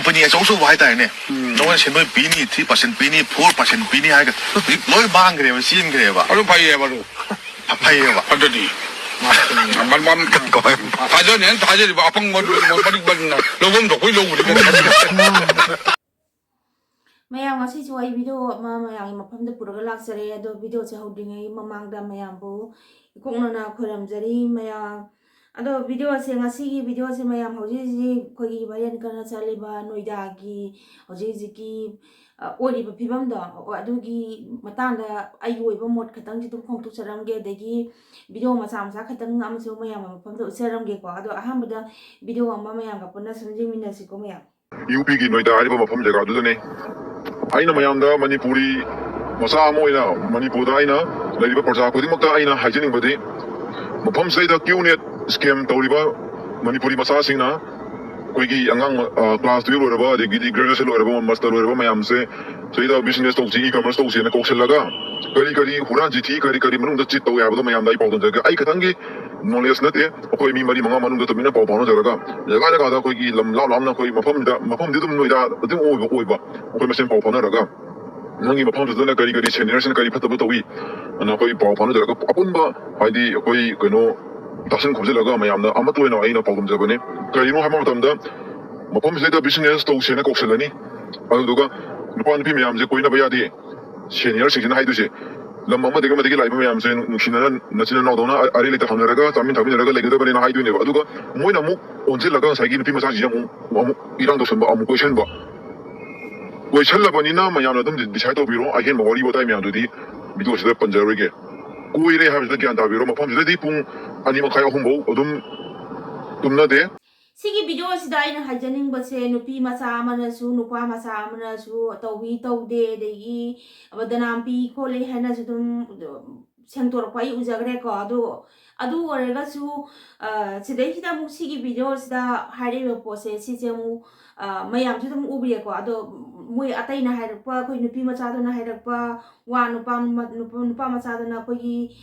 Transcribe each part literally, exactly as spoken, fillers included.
ꯄꯅꯤ ꯑꯆꯧ ꯑꯆꯧꯕ ꯍꯥꯏꯇꯥꯔꯦꯅꯦ꯫ ꯎꯝ꯫ ꯅꯉꯣꯟꯗ ꯁꯦꯟꯗꯣꯏ ꯄꯤꯅꯤ, three percent ꯄꯤꯅꯤ, four percent ꯄꯤꯅꯤ ꯍꯥꯏꯔꯒ ꯍꯧꯖꯤꯛ ꯂꯣꯏ ꯃꯥꯡꯈ꯭ꯔꯦꯕ, ꯆꯦꯟꯈ꯭ꯔꯦꯕ꯫ ꯑꯗꯨ ꯐꯩꯌꯦꯕ, ꯑꯗꯨ꯫ ꯐ-, ꯐꯩꯌꯦꯕ꯫ ꯑꯗꯨꯗꯤ꯫ ꯃ-, ꯃ-, ꯊꯥꯖꯅꯦꯅ ꯊꯥꯖꯔꯤꯕ ꯑꯄꯪꯕ ꯃꯔꯤꯛ ꯃꯔꯤꯛꯅ ꯂꯧꯐꯝ ꯊꯣꯛꯄꯩ ꯂꯧꯕꯅꯤ ꯀꯩꯅꯣ꯫ ꯃꯌꯥꯝ, ꯉꯁꯤꯁꯨ ꯑꯩ video ꯑꯃ ꯃꯌꯥꯝꯒꯤ ꯃꯐꯝꯗ ꯄꯨꯔꯒ ꯂꯥꯛꯆꯔꯦ꯫ ꯑꯗꯣ videoꯁꯦ ꯍꯧꯗ꯭ꯔꯤꯉꯩ ꯃꯃꯥꯡꯗ ꯃꯌꯥꯝꯕꯨ ꯏꯀꯣꯛꯅꯅ ꯈꯣꯏꯔꯝꯖꯔꯤ꯫ ꯃꯌꯥꯝ, ꯑꯗꯣ videoꯁꯦ, ꯉꯁꯤꯒꯤ videoꯁꯦ ꯃꯌꯥꯝ ꯍꯧꯖꯤꯛ ꯍꯧꯖꯤꯛ ꯑꯩꯈꯣꯏꯒꯤ viral ꯀꯟꯅ ꯆꯠꯂꯤꯕ ꯅꯣꯏꯗꯥꯒꯤ ꯍꯧꯖꯤꯛ ꯍꯧꯖꯤꯛꯀꯤ, ꯑ, ꯑꯣꯏꯔꯤꯕ ꯐꯤꯕꯝꯗꯣ, ꯑꯣ, ꯑꯗꯨꯒꯤ ꯃꯇꯥꯡꯗ ꯑꯩꯒꯤ ꯑꯣꯏꯕ ꯃꯣꯠ ꯈꯛꯇꯪꯁꯨ ꯑꯗꯨꯝ ꯐꯣꯡꯗꯣꯛꯆꯔꯝꯒꯦ꯫ ꯑꯗꯒꯤ video ꯃꯆꯥ ꯃꯆꯥ ꯈꯛꯇꯪ ꯑꯃꯁꯨ ꯃꯌꯥꯝ ꯃꯐꯝꯗ ꯎꯠꯆꯔꯝꯒꯦꯀꯣ꯫ ꯑꯗꯣ ꯑꯍꯥꯟꯕꯗ video ꯑꯃ ꯃꯌꯥꯝꯒ ꯄꯨꯟꯅ ꯁꯨꯝ ꯌꯦꯡꯃꯤꯟꯅꯁꯤꯀꯣ ꯃꯌꯥꯝ꯫ ꯌꯨ ꯄꯤꯒꯤ ꯅꯣꯏꯗꯥ ꯍꯥꯏꯔꯤꯕ ꯃꯐꯝ ꯖꯒꯥꯗꯨꯗꯅꯤ꯫ ꯑꯩꯅ ꯃꯌꯥꯝꯗ ꯃꯅꯤꯄꯨꯔꯤ ꯃꯆꯥ ꯑꯃ ꯑꯣꯏꯅ ꯃꯅꯤꯄꯨꯔꯗ ꯑꯩꯅ ꯂꯩꯔꯤꯕ ꯄ꯭ꯔꯖꯥ ꯈꯨꯗꯤꯡꯃꯛꯇ ꯑꯩꯅ ꯍꯥꯏꯖꯅꯤꯡꯕꯗꯤ, ꯃꯐꯝꯁꯤꯗꯩꯗ ꯀ꯭ꯌꯨ ꯅꯦꯠ scam ꯇꯧꯔꯤꯕ ꯃꯅꯤꯄꯨꯔꯤ ꯃꯆꯥꯁꯤꯡꯅ ꯑꯩꯈꯣꯏꯒꯤ ꯑꯉꯥꯡ, ꯑ, class twelve ꯂꯣꯏꯔꯕ, ꯑꯗꯒꯤꯗꯤ graduation ꯂꯣꯏꯔꯕ, master ꯂꯣꯏꯔꯕ ꯃꯌꯥꯝꯁꯦ ꯁꯤꯗꯩꯗ business ꯇꯧꯁꯤ, e-commerce ꯇꯧꯁꯤꯅ ꯀꯧꯁꯤꯜꯂꯒ ꯀꯔꯤ ꯀꯔꯤ ꯍꯨꯔꯥꯟ ꯆꯤꯊꯤ, ꯀꯔꯤ ꯀꯔꯤ ꯃꯅꯨꯡꯗ cheat ꯇꯧꯏ ꯍꯥꯏꯕꯗꯣ ꯃꯌꯥꯝꯗ ꯑꯩ ꯄꯥꯎꯗꯝꯖꯒꯦ꯫ ꯑꯩ ꯈꯛꯇꯪꯒꯤ knowledge ꯅꯠꯇꯦ, ꯑꯩꯈꯣꯏ ꯃꯤ ꯃꯔꯤ ꯃꯉꯥ ꯃꯅꯨꯡꯗ ꯇꯨꯃꯤꯟꯅ ꯄꯥꯎ ꯐꯥꯎꯅꯖꯔꯒ ꯖꯒꯥ ꯖꯒꯥꯗ ꯑꯩꯈꯣꯏꯒꯤ ꯂꯝ ꯂꯥꯞ ꯂꯥꯞꯅ ꯑꯩꯈꯣꯏ ꯃꯐꯝꯗ, ꯃꯐꯝꯗꯤ ꯑꯗꯨꯝ ꯅꯣꯏꯗꯥ ꯑꯗꯨꯝ ꯑꯣꯏꯕ, ꯑꯣꯏꯕ ꯑꯩꯈꯣꯏ ꯃꯁꯦꯟ ꯄꯥꯎ ꯐꯥꯎꯅꯔꯒ ꯅꯪꯒꯤ ꯃꯐꯝꯗꯨꯗꯅ ꯀꯔꯤ ꯀꯔꯤ seniors ꯅ ꯀꯔꯤ ꯐꯠꯇꯕ ꯇꯧꯏ ꯑꯅ ꯑꯩꯈꯣꯏ ꯄꯥꯎ ꯐꯥꯎꯅꯖꯔꯒ ꯑꯄꯨꯟꯕ, ꯍꯥꯏꯗꯤ ꯑꯩꯈꯣꯏ ꯀꯩꯅꯣ ꯇꯥꯁꯤꯟ ꯈꯣꯝꯖꯤꯜꯂꯒ ꯃꯌꯥꯝꯅ ꯑꯃꯠꯇ ꯑꯣꯏꯅ ꯑꯩꯅ ꯄꯥꯎꯗꯝꯖꯕꯅꯤ꯫ ꯀꯔꯤꯒꯤꯅꯣ ꯍꯥꯏꯕ ꯃꯇꯝꯗ ꯃꯐꯝꯁꯤꯗꯩꯗ business ꯇꯧꯁꯦꯅ ꯀꯧꯁꯤꯜꯂꯅꯤ꯫ ꯑꯗꯨꯗꯨꯒ ꯅꯨꯄꯥ ꯅꯨꯄꯤ ꯃꯌꯥꯝꯁꯦ ꯀꯣꯏꯅꯕ ꯌꯥꯗꯦ꯫ Senior ꯁꯤꯡꯁꯤꯅ ꯍꯥꯏꯗꯣꯏꯁꯦ, ꯂꯝ ꯑꯃꯗꯒꯤ ꯑꯃꯗꯒꯤ ꯂꯥꯛꯏꯕ ꯃꯌꯥꯝꯁꯦ ꯅꯨꯡꯁꯤꯅꯅ ꯅꯆꯤꯟ ꯅꯅꯥꯎꯗꯧꯅ ꯑ-, ꯑꯔꯩ ꯂꯩꯇ ꯍꯪꯅꯔꯒ ꯆꯥꯃꯤꯟ ꯊꯛꯃꯤꯟꯅꯔꯒ ꯂꯩꯒꯗꯕꯅꯦꯅ ꯍꯥꯏꯗꯣꯏꯅꯦꯕ꯫ ꯑꯗꯨꯒ ꯃꯣꯏꯅ ꯑꯃꯨꯛ ꯑꯣꯟꯁꯤꯜꯂꯒ ꯉꯁꯥꯏꯒꯤ ꯅꯨꯄꯤ ꯃꯆꯥꯁꯤꯡꯁꯦ ꯑꯃꯨꯛ, ꯑꯃꯨꯛ ꯏꯔꯥꯡ ꯇꯧꯁꯟꯕ, ꯑꯃꯨꯛ ꯀꯣꯏꯁꯟꯕ꯫ ꯀꯣꯏꯁꯜꯂꯕꯅꯤꯅ ꯃꯌꯥꯝꯅ ꯑꯗꯨꯝ decide ꯇꯧꯕꯤꯔꯣ꯫ ꯑꯍꯦꯟꯕ ꯋꯥꯔꯤ ꯋꯥꯇꯥꯏ ꯃꯌꯥꯝꯗꯨꯗꯤ video ꯁꯤꯗ ꯄꯟꯖꯔꯣꯏꯒꯦ꯫ ꯀꯣꯏꯔꯦ ꯍꯥꯏꯕꯁꯤꯗ ꯒ꯭ꯌꯥꯟ ꯇꯥꯕꯤꯔꯣ꯫ ꯃꯐꯝꯁꯤꯗꯗꯤ ꯄꯨꯡ ꯑꯅꯤ ꯃꯈꯥꯏ, ꯑꯍꯨꯝ ꯐꯥꯎ ꯑꯗꯨꯝ ꯇꯨꯝꯅꯗꯦ꯫ ꯁꯤꯒꯤ video ꯁꯤꯗ ꯑꯩꯅ ꯍꯥꯏꯖꯅꯤꯡꯕꯁꯦ, ꯅꯨꯄꯤ ꯃꯆꯥ ꯑꯃꯅꯁꯨ ꯅꯨꯄꯥ ꯃꯆꯥ ꯑꯃꯅꯁꯨ ꯇꯧꯏ ꯇꯧꯗꯦ, ꯑꯗꯒꯤ ꯕꯗꯅꯥꯝ ꯄꯤ ꯈꯣꯠꯂꯤ ꯍꯥꯏꯅꯁꯨ ꯑꯗꯨꯝ ꯁꯦꯡꯗꯣꯔꯛꯄ ꯑꯩ ꯎꯖꯈ꯭ꯔꯦꯀꯣ꯫ ꯑꯗꯣ ꯑꯗꯨ ꯑꯣꯏꯔꯒꯁꯨ, ꯑ, ꯁꯤꯗꯩꯁꯤꯗ ꯑꯃꯨꯛ ꯁꯤꯒꯤ video ꯁꯤꯗ ꯍꯥꯏꯔꯛꯏꯕ ꯄꯣꯠꯁꯦ, ꯁꯤꯁꯦ ꯑꯃꯨꯛ, ꯑ, ꯃꯌꯥꯝꯁꯨ ꯑꯗꯨꯝ ꯎꯕꯤꯔꯦꯀꯣ꯫ ꯑꯗꯣ ꯃꯣꯏ ꯑꯇꯩꯅ ꯍꯥꯏꯔꯛꯄ, ꯑꯩꯈꯣꯏ ꯅꯨꯄꯤ ꯃꯆꯥꯗꯨꯅ ꯍꯥꯏꯔꯛꯄ ꯋꯥ, ꯅꯨꯄꯥ, ꯅꯨꯄꯥ, ꯅꯨꯄꯥ ꯃꯆꯥꯗꯨꯅ ꯑꯩꯈꯣꯏꯒꯤ,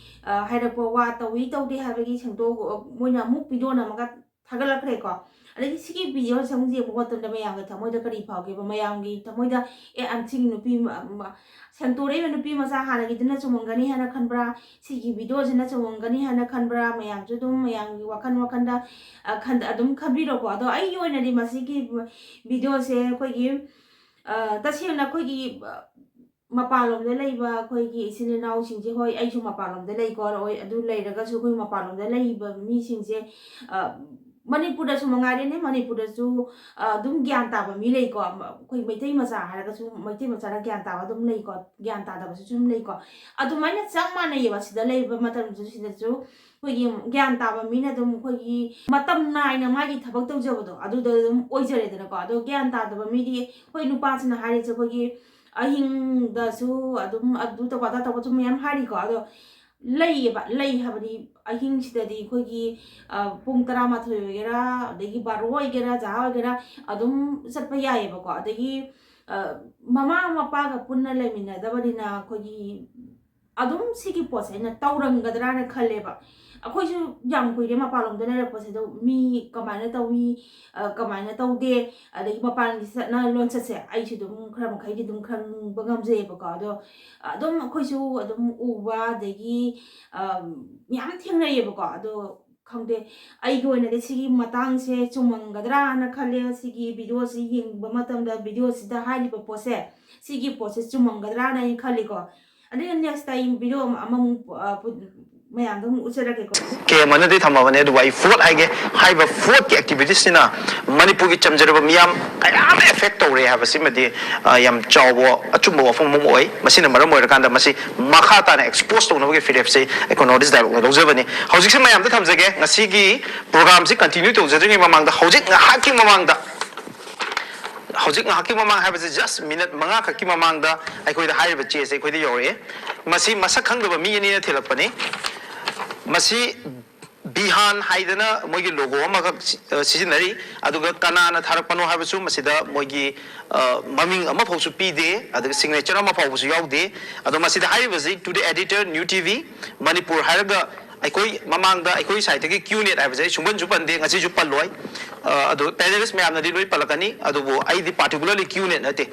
ꯑ, ꯍꯥꯏꯔꯛꯄ ꯋꯥ ꯇꯧꯏ ꯇꯧꯗꯦ ꯍꯥꯏꯕꯒꯤ ꯁꯦꯡꯗꯣꯛ, ꯃꯣꯏꯅ ꯑꯃꯨꯛ video ꯅꯝꯃꯒ ꯊꯥꯒꯠꯂꯛꯈ꯭ꯔꯦꯀꯣ꯫ ꯑꯗꯒꯤ ꯁꯤꯒꯤ ꯚꯤꯗꯤꯑꯣꯁꯦ ꯑꯃꯨꯛ ꯌꯦꯡꯕ ꯃꯇꯝꯗ ꯃꯌꯥꯝꯒꯤ ꯊꯃꯣꯏꯗ ꯀꯔꯤ ꯐꯥꯎꯒꯦꯕ? ꯃꯌꯥꯝꯒꯤ ꯊꯃꯣꯏꯗ, "ꯑꯦ, ꯑ, ꯁꯤꯒꯤ ꯅꯨꯄꯤ ꯃ-, ꯃ-, ꯁꯦꯡꯇꯣꯔꯛꯏꯕ ꯅꯨꯄꯤ ꯃꯆꯥ ꯍꯥꯟꯅꯒꯤꯗꯨꯅ ꯆꯨꯝꯃꯝꯒꯅꯤ ꯍꯥꯏꯅ ꯈꯟꯕ꯭ꯔꯥ? ꯁꯤꯒꯤ ꯚꯤꯗꯤꯑꯣꯁꯤꯅ ꯆꯨꯝꯃꯝꯒꯅꯤ ꯍꯥꯏꯅ ꯈꯟꯕ꯭ꯔꯥ?" ꯃꯌꯥꯝꯁꯨ ꯑꯗꯨꯝ ꯃꯌꯥꯝꯒꯤ ꯋꯥꯈꯜ, ꯋꯥꯈꯜꯗ, ꯑ, ꯈꯟ-, ꯑꯗꯨꯝ ꯈꯟꯕꯤꯔꯣꯀꯣ꯫ ꯑꯗꯣ ꯑꯩꯒꯤ ꯑꯣꯏꯅꯗꯤ ꯃꯁꯤꯒꯤ ꯚꯤꯗꯤꯑꯣꯁꯦ ꯑꯩꯈꯣꯏꯒꯤ, ꯑ, ꯇꯁꯦꯡꯅ ꯑꯩꯈꯣꯏꯒꯤ, ꯑ, ꯃꯄꯥꯟꯂꯣꯝꯗ ꯂꯩꯕ ꯑꯩꯈꯣꯏꯒꯤ ꯏꯆꯤꯜ ꯏꯅꯥꯎꯁꯤꯡꯁꯦ, ꯍꯣꯏ, ꯑꯩꯁꯨ ꯃꯄꯥꯟꯂꯣꯝꯗ ꯂꯩꯀꯣ, ꯍꯣꯏ, ꯑꯗꯨ ꯂꯩꯔꯒꯁꯨ ꯑꯩꯈꯣꯏ ꯃꯄꯥꯟꯂꯣꯝꯗ ꯂꯩꯕ ꯃꯤꯁꯤꯡꯁꯦ, ꯑ, ꯃꯅꯤꯄꯨꯔꯗꯁꯨ ꯃꯉꯥꯏꯔꯦꯅꯦ, ꯃꯅꯤꯄꯨꯔꯗꯁꯨ, ꯑ, ꯑꯗꯨꯝ ꯒ꯭ꯌꯥꯟ ꯇꯥꯕ ꯃꯤ ꯂꯩꯀꯣ꯫ ꯑꯩꯈꯣꯏ ꯃꯩꯇꯩ ꯃꯆꯥ ꯍꯥꯏꯔꯒꯁꯨ ꯃꯩꯇꯩ ꯃꯆꯥꯗ ꯒ꯭ꯌꯥꯟ ꯇꯥꯕ ꯑꯗꯨꯝ ꯂꯩꯀꯣ, ꯒ꯭ꯌꯥꯟ ꯇꯥꯗꯕꯁꯨ ꯑꯗꯨꯝ ꯂꯩꯀꯣ꯫ ꯑꯗꯨꯃꯥꯏꯅ ꯆꯞ ꯃꯥꯟꯅꯩꯌꯦꯕ, ꯁꯤꯗ ꯂꯩꯕ ꯃꯇꯝꯗꯁꯨ, ꯁꯤꯗꯁꯨ ꯑꯩꯈꯣꯏꯒꯤ ꯒ꯭ꯌꯥꯟ ꯇꯥꯕ ꯃꯤꯅ ꯑꯗꯨꯝ ꯑꯩꯈꯣꯏꯒꯤ ꯃꯇꯝ ꯅꯥꯏꯅ ꯃꯥꯒꯤ ꯊꯕꯛ ꯇꯧꯖꯕꯗꯣ ꯑꯗꯨꯗ ꯑꯗꯨꯝ ꯑꯣꯏꯖꯔꯦꯗꯅꯀꯣ꯫ ꯑꯗꯣ ꯒ꯭ꯌꯥꯟ ꯇꯥꯗꯕ ꯃꯤꯗꯤ ꯑꯩꯈꯣꯏ ꯅꯨꯄꯥꯁꯤꯅ ꯍꯥꯏꯔꯤꯁꯦ ꯑꯩꯈꯣꯏꯒꯤ ꯑꯍꯤꯡꯗꯁꯨ ꯑꯗꯨꯝ ꯑꯗꯨ ꯇꯧꯕ ꯑꯗꯥ ꯇꯧꯕꯁꯨ ꯃꯌꯥꯝ ꯍꯥꯏꯔꯤꯀꯣ꯫ ꯑꯗꯣ ꯂꯩꯌꯦꯕ, ꯂꯩ ꯍꯥꯏꯕꯗꯤ ꯑꯍꯤꯡꯁꯤꯗꯗꯤ ꯑꯩꯈꯣꯏꯒꯤ, ꯑ, ꯄꯨꯡ ꯇꯔꯥꯃꯥꯊꯣꯏ ꯑꯣꯏꯒꯦꯔꯥ, ꯑꯗꯒꯤ ꯕꯥꯔꯣ ꯑꯣꯏꯒꯦꯔꯥ, ꯖꯍꯥ ꯑꯣꯏꯒꯦꯔꯥ, ꯑꯗꯨꯝ ꯆꯠꯄ ꯌꯥꯏꯌꯦꯕꯀꯣ꯫ ꯑꯗꯒꯤ, ꯑ, ꯃꯃꯥ ꯃꯄꯥꯒ ꯄꯨꯟꯅ ꯂꯩꯃꯤꯟꯅꯗꯕꯅꯤꯅ ꯑꯩꯈꯣꯏꯒꯤ ꯑꯗꯨꯝ ꯁꯤꯒꯤ ꯄꯣꯠꯁꯦ ꯑꯩꯅ ꯇꯧꯔꯝꯒꯗ꯭ꯔꯥꯅ ꯈꯜꯂꯦꯕ꯫ ꯑꯩꯈꯣꯏꯁꯨ ꯌꯥꯝ ꯀꯨꯏꯔꯦ ꯃꯄꯥꯟꯂꯣꯝꯗ ꯂꯩꯔꯛꯄꯁꯦ, ꯑꯗꯣ ꯃꯤ ꯀꯃꯥꯏꯅ ꯇꯧꯏ, ꯑ, ꯀꯃꯥꯏꯅ ꯇꯧꯗꯦ, ꯑꯗꯒꯤ ꯃꯄꯥꯟꯒꯤ ꯆꯠꯅ ꯂꯣꯟꯆꯠꯁꯦ ꯑꯩꯁꯨ ꯑꯗꯨꯝ ꯈꯔ ꯃꯈꯩꯗꯤ ꯑꯗꯨꯝ ꯈꯪꯕ ꯉꯝꯖꯩꯌꯦꯕꯀꯣ꯫ ꯑꯗꯣ ꯑꯗꯨꯝ ꯑꯩꯈꯣꯏꯁꯨ ꯑꯗꯨꯝ ꯎꯕ, ꯑꯗꯒꯤ, ꯑ, ꯃꯌꯥꯝ ꯊꯦꯡꯅꯩꯌꯦꯕꯀꯣ꯫ ꯑꯗꯣ ꯈꯪꯗꯦ, ꯑꯩꯒꯤ ꯑꯣꯏꯅꯗꯤ ꯁꯤꯒꯤ ꯃꯇꯥꯡꯁꯦ ꯆꯨꯝꯃꯝꯒꯗ꯭ꯔꯥꯅ ꯈꯜꯂꯦ꯫ ꯁꯤꯒꯤ ꯚꯤꯗꯤꯑꯣꯁꯤ ꯌꯦꯡꯕ ꯃꯇꯝꯗ ꯚꯤꯗꯤꯑꯣꯁꯤꯗ ꯍꯥꯏꯔꯤꯕ ꯄꯣꯠꯁꯦ, ꯁꯤꯒꯤ ꯄꯣꯠꯁꯦ ꯆꯨꯝꯃꯝꯒꯗ꯭ꯔꯥꯅ ꯑꯩ ꯈꯜꯂꯤꯀꯣ꯫ ꯑꯗꯨꯒ next time ꯚꯤꯗꯤꯑꯣ ꯑꯃ-, ꯑꯃꯃꯨꯛ, ꯑ, ꯄꯨ-, ꯃꯌꯥꯝꯗ ꯑꯃꯨꯛ ꯎꯠꯆꯔꯛꯀꯦꯀꯣ꯫ ꯀꯦ ꯑꯃꯅꯗꯤ ꯊꯝꯃꯕꯅꯦ, ꯑꯗꯨꯕꯨ ꯑꯩ ꯐꯣꯔꯠ ꯍꯥꯏꯒꯦ꯫ ꯍꯥꯏꯔꯤꯕ ꯐꯣꯔꯠꯀꯤ ꯑꯦꯛꯇꯤꯚꯤꯇꯤꯁꯁꯤꯅ ꯃꯅꯤꯄꯨꯔꯒꯤ ꯆꯝꯖꯔꯕ ꯃꯤꯌꯥꯝ ꯀꯌꯥ ꯑꯃ ꯑꯦꯐꯦꯛ ꯇꯧꯔꯦ ꯍꯥꯏꯕꯁꯤꯃꯗꯤ, ꯑ, ꯌꯥꯝ ꯆꯥꯎꯕ ꯑꯆꯨꯝꯕ ꯋꯥꯐꯝ ꯑꯃ ꯑꯣꯏ꯫ ꯃꯁꯤꯅ ꯃꯔꯝ ꯑꯣꯏꯔꯀꯥꯟꯗ ꯃꯁꯤ ꯃꯈꯥ ꯇꯥꯅ ꯑꯦꯛꯁꯄꯣꯖ ꯇꯧꯅꯕꯒꯤ ꯐꯤꯔꯦꯞꯁꯤ ꯑꯩꯈꯣꯏ ꯅꯣꯔꯠ ꯏꯁ ꯗꯥꯏꯂꯣꯛꯅ ꯂꯧꯖꯕꯅꯤ꯫ ꯍꯧꯖꯤꯛꯁꯦ ꯃꯌꯥꯝꯗ ꯊꯝꯖꯒꯦ꯫ ꯉꯁꯤꯒꯤ ꯄ꯭ꯔꯣꯒ꯭ꯔꯥꯝꯁꯤ ꯀꯟꯇꯤꯅ꯭ꯌꯨ ꯇꯧꯖꯗ꯭ꯔꯤꯉꯩ ꯃꯃꯥꯡꯗ, ꯍꯧꯖꯤꯛ ꯉꯥꯏꯍꯥꯛꯀꯤ ꯃꯃꯥꯡꯗ, ꯍꯧꯖꯤꯛ ꯉꯥꯏꯍꯥꯛꯀꯤ ꯃꯃꯥꯡ ꯍꯥꯏꯕꯁꯤ just ꯃꯤꯅꯠ ꯃꯉꯥ ꯈꯛꯀꯤ ꯃꯃꯥꯡꯗ ꯑꯩꯈꯣꯏꯗ ꯍꯥꯏꯔꯤꯕ ꯆꯦꯁꯦ ꯑꯩꯈꯣꯏꯗ ꯌꯧꯔꯛꯑꯦ꯫ ꯃꯁꯤ ꯃꯁꯛ ꯈꯪꯗꯕ ꯃꯤ ꯑꯅꯤꯅ ꯊꯤꯜꯂꯛꯄꯅꯤ꯫ ꯃꯁꯤ ꯕꯤꯍꯥꯟ ꯍꯥꯏꯗꯅ ꯃꯣꯏꯒꯤ ꯂꯣꯒꯣ ꯑꯃꯈꯛ ꯁꯤ-, ꯑ, ꯁꯤꯖꯤꯟꯅꯔꯤ꯫ ꯑꯗꯨꯒ ꯀꯅꯥꯅ ꯊꯥꯔꯛꯄꯅꯣ ꯍꯥꯏꯕꯁꯨ ꯃꯁꯤꯗ ꯃꯣꯏꯒꯤ, ꯑ, ꯃꯃꯤꯡ ꯑꯃꯐꯥꯎꯁꯨ ꯄꯤꯗꯦ, ꯑꯗꯨꯒ ꯁꯤꯒꯅꯦꯆꯔ ꯑꯃ ꯐꯥꯎꯕꯁꯨ ꯌꯥꯎꯗꯦ꯫ ꯑꯗꯣ ꯃꯁꯤꯗ ꯍꯥꯏꯔꯤꯕꯁꯤ, "To the editor, New T V, Manipur" ꯍꯥꯏꯔꯒ ꯑꯩꯈꯣꯏ ꯃꯃꯥꯡꯗ ꯑꯩꯈꯣꯏ ꯁꯥꯏꯠꯇꯒꯤ QNet ꯍꯥꯏꯕꯁꯦ ꯑꯩ ꯁꯨꯡꯄꯟꯁꯨ ꯄꯟꯗꯦ, ꯉꯁꯤꯁꯨ ꯄꯜꯂꯣꯏ꯫ ꯑ, ꯑꯗꯨ panelist ꯃꯌꯥꯝꯅꯗꯤ ꯂꯣꯏ ꯄꯜꯂꯛꯀꯅꯤ, ꯑꯗꯨꯕꯨ ꯑꯩꯗꯤ particularly QNet ꯅꯠꯇꯦ꯫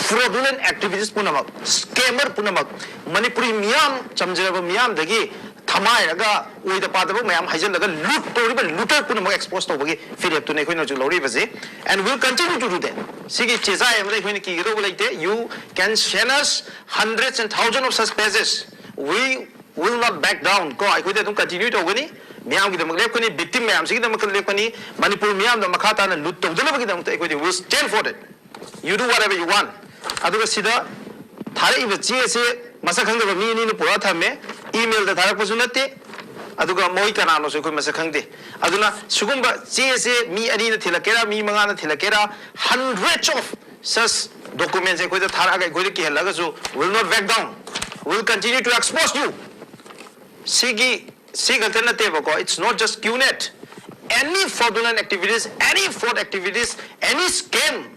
Fraudulent activities ꯄꯨꯝꯅꯃꯛ, scammer ꯄꯨꯝꯅꯃꯛ, ꯃꯅꯤꯄꯨꯔꯤ ꯃꯤꯌꯥꯝ, ꯆꯝꯖꯔꯕ ꯃꯤꯌꯥꯝꯗꯒꯤ ꯊꯃꯥꯏꯔꯒ ꯑꯣꯏꯗ ꯄꯥꯗꯕ ꯃꯌꯥꯝ ꯍꯥꯏꯖꯤꯜꯂꯒ ꯂꯨꯠ ꯇꯧꯔꯤꯕ looter ꯄꯨꯝꯅꯃꯛ expose ꯇꯧꯕꯒꯤ ꯐꯤꯔꯦꯞꯇꯨꯅꯤ ꯑꯩꯈꯣꯏꯅ ꯍꯧꯖꯤꯛ ꯂꯧꯔꯤꯕꯁꯦ꯫ And will continue to do that. ꯁꯤꯒꯤ ꯆꯦꯖꯥꯏ ꯑꯃꯗ ꯑꯩꯈꯣꯏꯅ ꯀꯤꯒꯗꯧꯕ ꯂꯩꯇꯦ꯫ You can send us hundreds and thousands of such pages. We will not back down. ꯀꯣ, ꯑꯩꯈꯣꯏꯗꯤ ꯑꯗꯨꯝ continue ꯇꯧꯒꯅꯤ, ꯃꯤꯌꯥꯝꯒꯤꯗꯃꯛ ꯂꯦꯞꯀꯅꯤ, victim ꯃꯌꯥꯝꯁꯤꯒꯤꯗꯃꯛ ꯂꯦꯞꯀꯅꯤ, ꯃꯅꯤꯄꯨꯔ ꯃꯤꯌꯥꯝꯗ ꯃꯈꯥ ꯇꯥꯅ ꯂꯨꯠ ꯇꯧꯗꯅꯕꯒꯤꯗꯃꯛꯇ ꯑꯩꯈꯣꯏꯗꯤ will stand for that. You do whatever you want. ꯑꯗꯨꯒ ꯁꯤꯗ ꯊꯥꯔꯛꯏꯕ ꯆꯦ ꯑꯁꯦ ꯃꯁꯛ ꯈꯪꯗꯕ ꯃꯤ ꯑꯅꯤꯅ ꯄꯨꯔꯛꯑ ꯊꯝꯃꯦ, email ꯗ ꯊꯥꯔꯛꯄꯁꯨ ꯅꯠꯇꯦ, ꯑꯗꯨꯒ ꯃꯣꯏ ꯀꯅꯥꯅꯣꯁꯨ ꯑꯩꯈꯣꯏ ꯃꯁꯛ ꯈꯪꯗꯦ꯫ ꯑꯗꯨꯅ ꯁꯤꯒꯨꯝꯕ ꯆꯦ ꯑꯁꯦ ꯃꯤ ꯑꯅꯤꯅ ꯊꯤꯜꯂꯛꯀꯦꯔꯥ, ꯃꯤ ꯃꯉꯥꯅ ꯊꯤꯜꯂꯛꯀꯦꯔꯥ, hundreds of such documents ꯑꯩꯈꯣꯏꯗ ꯊꯥꯔꯛꯑꯒ ꯑꯩꯈꯣꯏꯗ ꯀꯤꯍꯜꯂꯒꯁꯨ, will not back down, will continue to expose you. ꯁꯤꯒꯤ, ꯁꯤ ꯈꯛꯇ ꯅꯠꯇꯦꯕꯀꯣ, it's not just QNet. Any fraudulent activities, any fraud activities, any scam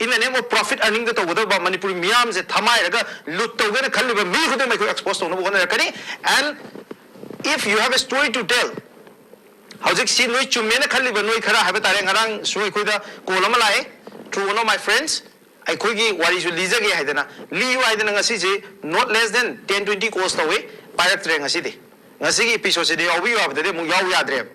in the name of profit earning ꯗ ꯇꯧꯒꯗꯕ ꯃꯅꯤꯄꯨꯔꯤ ꯃꯤꯌꯥꯝꯁꯦ ꯊꯃꯥꯏꯔꯒ ꯂꯨꯠ ꯇꯧꯒꯦꯅ ꯈꯜꯂꯤꯕ ꯃꯤ ꯈꯨꯗꯤꯡꯃꯛ ꯑꯩꯈꯣꯏ expose ꯇꯧꯅꯕ ꯍꯣꯠꯅꯔꯛꯀꯅꯤ꯫ And if you have a story to tell, ꯍꯧꯖꯤꯛꯁꯤ ꯅꯣꯏ ꯆꯨꯝꯃꯦꯅ ꯈꯜꯂꯤꯕ ꯅꯣꯏ ꯈꯔ ꯍꯥꯏꯕ ꯇꯥꯔꯦ, ꯉꯔꯥꯡꯁꯨ ꯑꯩꯈꯣꯏꯗ call ꯑꯃ ꯂꯥꯛꯑꯦ through one of my friends, ꯑꯩꯈꯣꯏꯒꯤ ꯋꯥꯔꯤꯁꯨ ꯂꯤꯖꯒꯦ ꯍꯥꯏꯗꯅ, ꯂꯤꯌꯨ ꯍꯥꯏꯗꯅ ꯉꯁꯤꯁꯦ not less than ten twenty calls ꯇꯧꯏ, ꯄꯥꯏꯔꯛꯇ꯭ꯔꯦ ꯉꯁꯤꯗꯤ꯫ ꯉꯁꯤꯒꯤ episode ꯁꯤꯗ ꯌꯥꯎꯕꯤꯌꯨ ꯍꯥꯏꯕꯗꯗꯤ ꯑꯃꯨꯛ ꯌꯥꯎ ꯌꯥꯗ꯭ꯔꯦꯕ꯫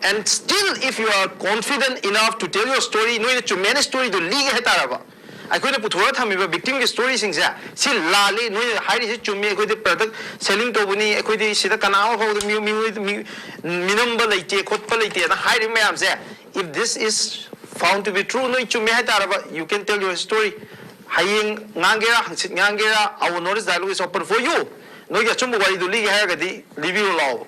And still, if you are confident enough to tell your story, ꯅꯣꯏꯅ ꯆꯨꯝꯃꯦꯅ story ꯗꯣ ꯂꯤꯒꯦ ꯍꯥꯏꯇꯥꯔꯕ, ꯑꯩꯈꯣꯏꯅ ꯄꯨꯊꯣꯔꯒ ꯊꯝꯃꯤꯕ victim ꯒꯤ story ꯁꯤꯡꯁꯦ, ꯁꯤ ꯂꯥꯜꯂꯤ, ꯅꯣꯏꯅ ꯍꯥꯏꯔꯤꯁꯤ ꯆꯨꯝꯃꯤ, ꯑꯩꯈꯣꯏꯗꯤ product selling ꯇꯧꯕꯅꯤ, ꯑꯩꯈꯣꯏꯗꯤ ꯁꯤꯗ ꯀꯅꯥ ꯑꯃ ꯐꯥꯎꯕꯗ ꯃꯤ, ꯃꯤ, ꯃꯤ, ꯃꯤꯅꯝꯕ ꯂꯩꯇꯦ, ꯈꯣꯠꯄ ꯂꯩꯇꯦꯅ ꯍꯥꯏꯔꯤꯕ ꯃꯌꯥꯝꯁꯦ, if this is found to be true, ꯅꯣꯏ ꯆꯨꯝꯃꯦ ꯍꯥꯏꯇꯥꯔꯕ, you can tell your story. ꯍꯌꯦꯡ ꯉꯥꯡꯒꯦꯔꯥ, ꯍꯪꯆꯤꯠ ꯉꯥꯡꯒꯦꯔꯥ, our North East Dialogue is open for you. ꯅꯣꯏꯒꯤ ꯑꯆꯨꯝꯕ ꯋꯥꯔꯤꯗꯨ ꯂꯤꯒꯦ ꯍꯥꯏꯔꯒꯗꯤ ꯂꯤꯕꯤꯔꯣ ꯂꯥꯛꯑꯣ꯫